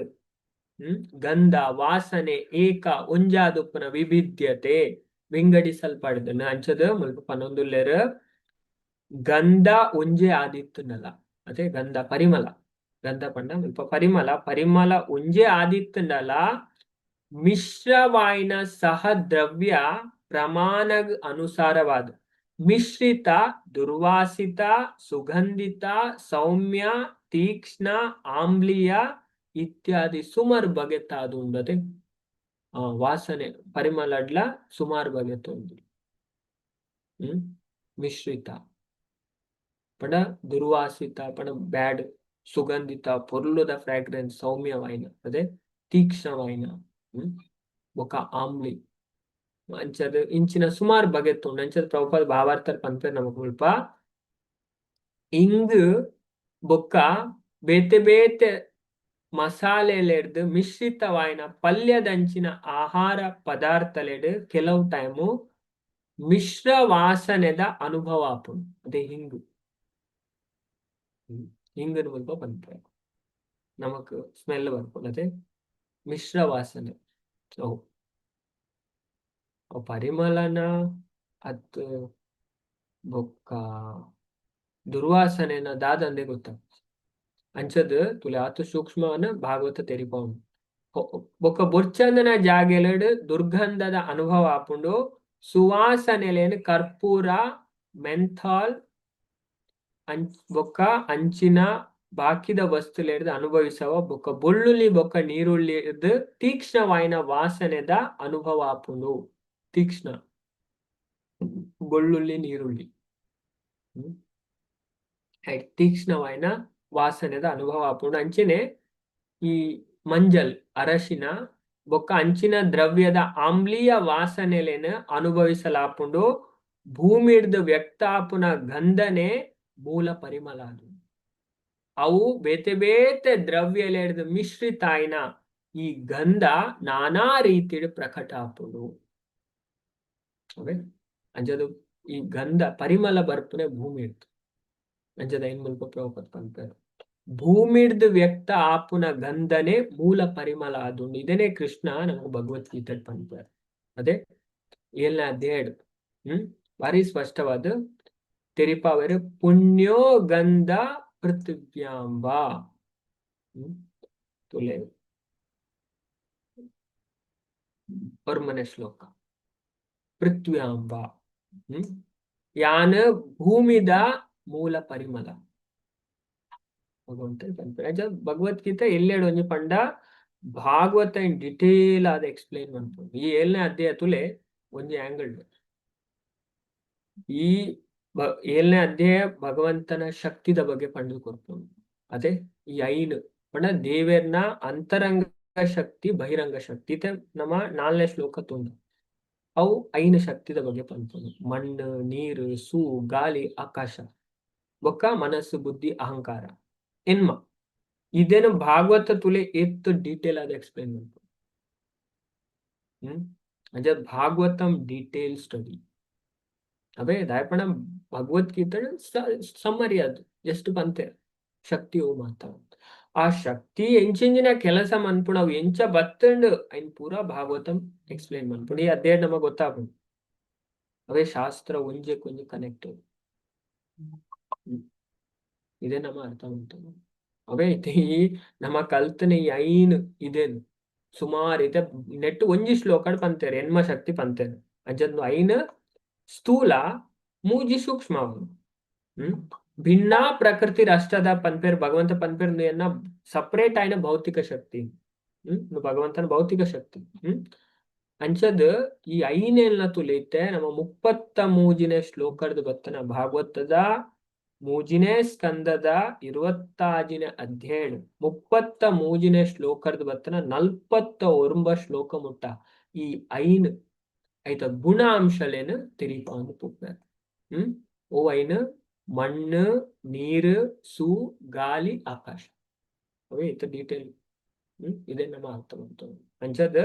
[SPEAKER 1] ಗಂಧ ವಾಸನೆ ಏಕ ಒಂಜಾದುಪ್ಪುನ ವಿಭಿದ್ಯತೆ ವಿಂಗಡಿಸಲ್ಪಡ್ದನ. ಅಂಚದ ಮುಲ್ಪ ಪನೊಂದುಲ್ಲೆರ್ ಗಂಧ ಒಂಜೆ ಆದಿತ್ತುನಲ. ಅದೇ ಗಂಧ ಪರಿಮಳ, ಗಂಧ ಪಂಡ ಮುಲ್ಪ ಪರಿಮಳ, ಪರಿಮಳ ಒಂಜೆ ಆದಿತ್ತುಂಡಲ ಮಿಶ್ರವಾಯಿನ ಸಹದ್ರವ್ಯ ಪ್ರಮಾಣ ಅನುಸಾರವಾದ ಮಿಶ್ರಿತ ದುರ್ವಾಸಿತ ಸುಗಂಧಿತ ಸೌಮ್ಯ ತೀಕ್ಷ್ಣ ಆಮ್ಲೀಯ ಇತ್ಯಾದಿ ಸುಮಾರು ಬಗೆತಾದು ಉಂಡತೆ. ವಾಸನೆ ಪರಿಮಳಡ್ಲ ಸುಮಾರು ಬಗೆತ ಉಂಡು. ಮಿಶ್ರಿತ ಪಂಡ ದುರ್ವಾಸಿತ ಪಂಡ ಬ್ಯಾಡ್, ಸುಗಂಧಿತ ಪೊರ್ಲುದ ಫ್ರಾಗ್ರೆನ್ಸ್, ಸೌಮ್ಯವಾಯಿನ ಅದೇ ತೀಕ್ಷ್ಣವಾಯಿನ, ಬೊಕ ಆಮ್ಲಿ ಅಂಚದ ಇಂಚಿನ ಸುಮಾರು ಬಗೆತ ಉಂಡು. ಅಂಚದ ಪ್ರಭುಪಾದ ಭಾವಾರ್ಥರ್ ಪನ್ಪೆರ್ ನಮಕ್ ಮುಲ್ಪ ಇಂಗ್ ಬೊಕ್ಕ ಬೇತೆ ಬೇತೆ ಮಸಾಲೆಲೆಡ್ದ್ ಮಿಶ್ರಿತವಾಯಿನ ಪಲ್ಯದಂಚಿನ ಆಹಾರ ಪದಾರ್ಥಲೆಡ್ ಕೆಲವು ಟೈಮು ಮಿಶ್ರ ವಾಸನೆದ ಅನುಭವ ಆಪುಂಡು. ಅದೇ ಹಿಂಗು, ಹಿಂಗನ್ ಮುಲ್ಪ ಪನ್ಪೆರ್ ನಮಕ್ ಸ್ಮೆಲ್ ಬರ್ಪುಂಡು, ಅದೇ ಮಿಶ್ರ ವಾಸನೆ. ಅವು ಪರಿಮಳನ ಅತ್ ಬೊಕ್ಕ ದುರ್ವಾಸನೆನ ದಾದಂದೆ ಗೊತ್ತಾಗ್ತದೆ. ಅಂಚದ್ ತುಲೆ ಆತು ಸೂಕ್ಷ್ಮವನ್ನ ಭಾಗವತ ತೆರಿಪಾವುಂಡು. ಬೊಕ್ಕ ಬೊರ್ಚಂದನ ಜಾಗೆಲೆಡ್ ದುರ್ಗಂಧದ ಅನುಭವ ಆಪುಂಡು. ಸುವಾಸನೆಲೆನ್ ಕರ್ಪೂರ ಮೆಂಥಾಲ್ ಬೊಕ್ಕ ಅಂಚಿನ ಬಾಕಿದ ವಸ್ತುಲೆಡ್ದ್ ಅನುಭವಿಸವ. ಬೊಕ್ಕ ಬೊಳ್ಳುಳ್ಳಿ ಬೊಕ್ಕ ನೀರುಳ್ಳಿರ್ದ್ ತೀಕ್ಷ್ಣವಾಯಿನ ವಾಸನೆದ ಅನುಭವ ಆಪುಂಡು. ತೀಕ್ಷ್ಣ ಬೊಳ್ಳುಳ್ಳಿ ನೀರುಳ್ಳಿ ತೀಕ್ಷ್ಣವಾಯಿನ ವಾಸನೆದ ಅನುಭವ ಆಪುಂಡು. ಅಂಚನೆ ಈ ಮಂಜಲ್ ಅರಶಿನ ಬೊಕ್ಕ ಅಂಚಿನ ದ್ರವ್ಯದ ಆಮ್ಲೀಯ ವಾಸನೆಲೆನ್ ಅನುಭವಿಸಲಾಪುಂಡು. ಭೂಮಿಡ್ದ್ ವ್ಯಕ್ತ ಆಪುನ ಗಂಧನೆ ಮೂಲ ಪರಿಮಳ ಅದು. ಅವು ಬೇತೆ ಬೇತೆ ದ್ರವ್ಯಲೆಡ್ದ್ ಮಿಶ್ರಿತ ಆಯಿನ ಈ ಗಂಧ ನಾನಾ ರೀತಿಡ್ ಪ್ರಕಟ ಆಪುಂಡು. ಓಕೆ, ಅಂಚದು ಈ ಗಂಧ ಪರಿಮಳ ಬರ್ಪುನೆ ಭೂಮಿ ಇಡ್ದು. ಅಂಚದ ಐನ್ ಮುಲ್ಪ ಪ್ರಭುಪಾದ ಪನ್ಪೆರ್ ಭೂಮಿಡ್ದ್ ವ್ಯಕ್ತ ಆಪುನ ಗಂಧನೆ ಮೂಲ ಪರಿಮಳ ಆದುಂಡು. ಇದನ್ನೇ ಕೃಷ್ಣ ನಮಗೆ ಭಗವದ್ಗೀತೆ ಪನ್ಪೆರ್. ಅದೇ ಏಳನೇ ಅಧ್ಯಾಯ ಭಾರಿ ಸ್ಪಷ್ಟವಾದ ತೆರಿಪಾವೆರ್. ಪುಣ್ಯೋ ಗಂಧ ಪೃಥಿವ್ಯಾಂಬ ತುಲೆ ಒರ್ಮನೆ ಶ್ಲೋಕ ಪೃಥ್ವ್ಯಾಂಬ ಯಾನ್ ಭೂಮಿದ ಮೂಲ ಪರಿಮಳ ಭಗವಂತ ಪನ್ಪೆರ್. ಅಂಚ ಭಗವದ್ಗೀತೆ ಎಲ್ಲೆಡ್ ಒಂಜಿ ಪಂಡ ಭಾಗವತ ಇನ್ ಡಿಟೇಲ್ ಆದ್ ಎಕ್ಸ್ಪ್ಲೈನ್ ಮನ್ಪುಂಡು. ಈ ಏಳನೇ ಅಧ್ಯಾಯ ತುಲೆ ಒಂಜಿ ಆಂಗಲ್. ಈ ಏಳನೇ ಅಧ್ಯಾಯ ಭಗವಂತನ ಶಕ್ತಿದ ಬಗ್ಗೆ ಪಂಡುದು ಕೊರ್ಪುಂಡು. ಅದೇ ಈ ಐನ್ ಪಂಡ ದೇವೆರ್ನ ಅಂತರಂಗ ಶಕ್ತಿ ಬಹಿರಂಗ ಶಕ್ತಿ ಇತ್ತೆ ನಮ್ಮ ನಾಲ್ನೇ ಶ್ಲೋಕ ತೂಂಡ ಅವು ಐನ್ ಶಕ್ತಿದ ಬಗ್ಗೆ ಪನ್ಪುಂಡು. ಮಣ್ಣು ನೀರು ಸೂ ಗಾಳಿ ಆಕಾಶ ಬೊಕ್ಕ ಮನಸ್ಸು ಬುದ್ಧಿ ಅಹಂಕಾರ ಎನ್ಮ. ಇದೇನು ಭಾಗವತ ತುಲೆ ಏತ್ ಡೀಟೇಲ್ ಆದ್ ಎಕ್ಸ್ಪ್ಲೈನ್ ಮನ್ಪುಂಡು. ಅಂಚ ಭಾಗವತಂ ಡೀಟೇಲ್ ಸ್ಟಡಿ ಅವೇ ದಾಯೆ ಭಗವದ್ಗೀತೆ ಸಮ್ಮರಿ ಅದು ಜಸ್ಟ್ ಪಂತೆ ಶಕ್ತಿ ಓ ಮಾತ. ಆ ಶಕ್ತಿ ಎಂಚೆಂಚಿನ ಕೆಲಸ ಮನ್ಪುಂಡು ಅವು ಎಂಚ ಬತ್ತುಂಡು ಐನ್ ಪೂರಾ ಭಾಗವತಂ ಎಕ್ಸ್ಪ್ಲೈನ್ ಮನ್ಪುಂಡು. ಈ ಅಧ್ಯಾಯ ನಮಗೆ ಗೊತ್ತಾಪುಂಡು. ಅವೇ ಶಾಸ್ತ್ರ ಒಂಜೆಕೊಂಜಿ ಕನೆಕ್ಟ್ ಇದೇ ನಮ್ಮ ಅರ್ಥ ಉಂಟು. ಅವೇ ಈ ನಮ್ಮ ಕಲ್ತನೆ ಈ ಐನ್ ಇದೇನು ಸುಮಾರು ಇದೆ ನೆಟ್ ಒಂಜಿ ಶ್ಲೋಕಡ್ ಪಂತೇರು ಎನ್ಮ ಶಕ್ತಿ ಪಂತೇರು. ಅಂಚಂದು ಐನ್ ಸ್ಥೂಲ ಮೂಜಿ ಸೂಕ್ಷ್ಮ ಭಿನ್ನ ಪ್ರಕೃತಿ ರಾಷ್ಟ್ರದ ಪನ್ಪೇರ್ ಭಗವಂತ ಪನ್ಪೇರ್ ಎನ್ನ ಸಪರೇಟ್ ಆಯ್ನ ಭೌತಿಕ ಶಕ್ತಿ ಭಗವಂತನ ಭೌತಿಕ ಶಕ್ತಿ. ಅಂಚದ್ ಈ ಐನೆಲ್ನ ತುಲೈತೆ ನಮ್ಮ 33ನೇ ಶ್ಲೋಕರ್ದು ಬತ್ತನ ಭಾಗವತದ ಮೂಜಿನೇ ಸ್ಕಂದದ 26ನೇ ಅಧ್ಯಾಯ 33ನೇ ಶ್ಲೋಕರ್ದು ಬತ್ತನ 49 ಶ್ಲೋಕ ಮುಟ್ಟ ಈ ಐನ್ ಐತ ಗುಣಾಂಶಲೇನು ತೆರಿಪಾಂದು ಪೋಪೆರ್. ಓ ಐನ್ ಮಣ್ಣು ನೀರು ಸೂ ಗಾಳಿ ಆಕಾಶ. ಅವೇ ಇತ್ತ ಡೀಟೇಲ್ ಇದೇ ನಮ್ಮ ಅರ್ಥ ಮಾಡ್ತವೆ. ಅಂಚದ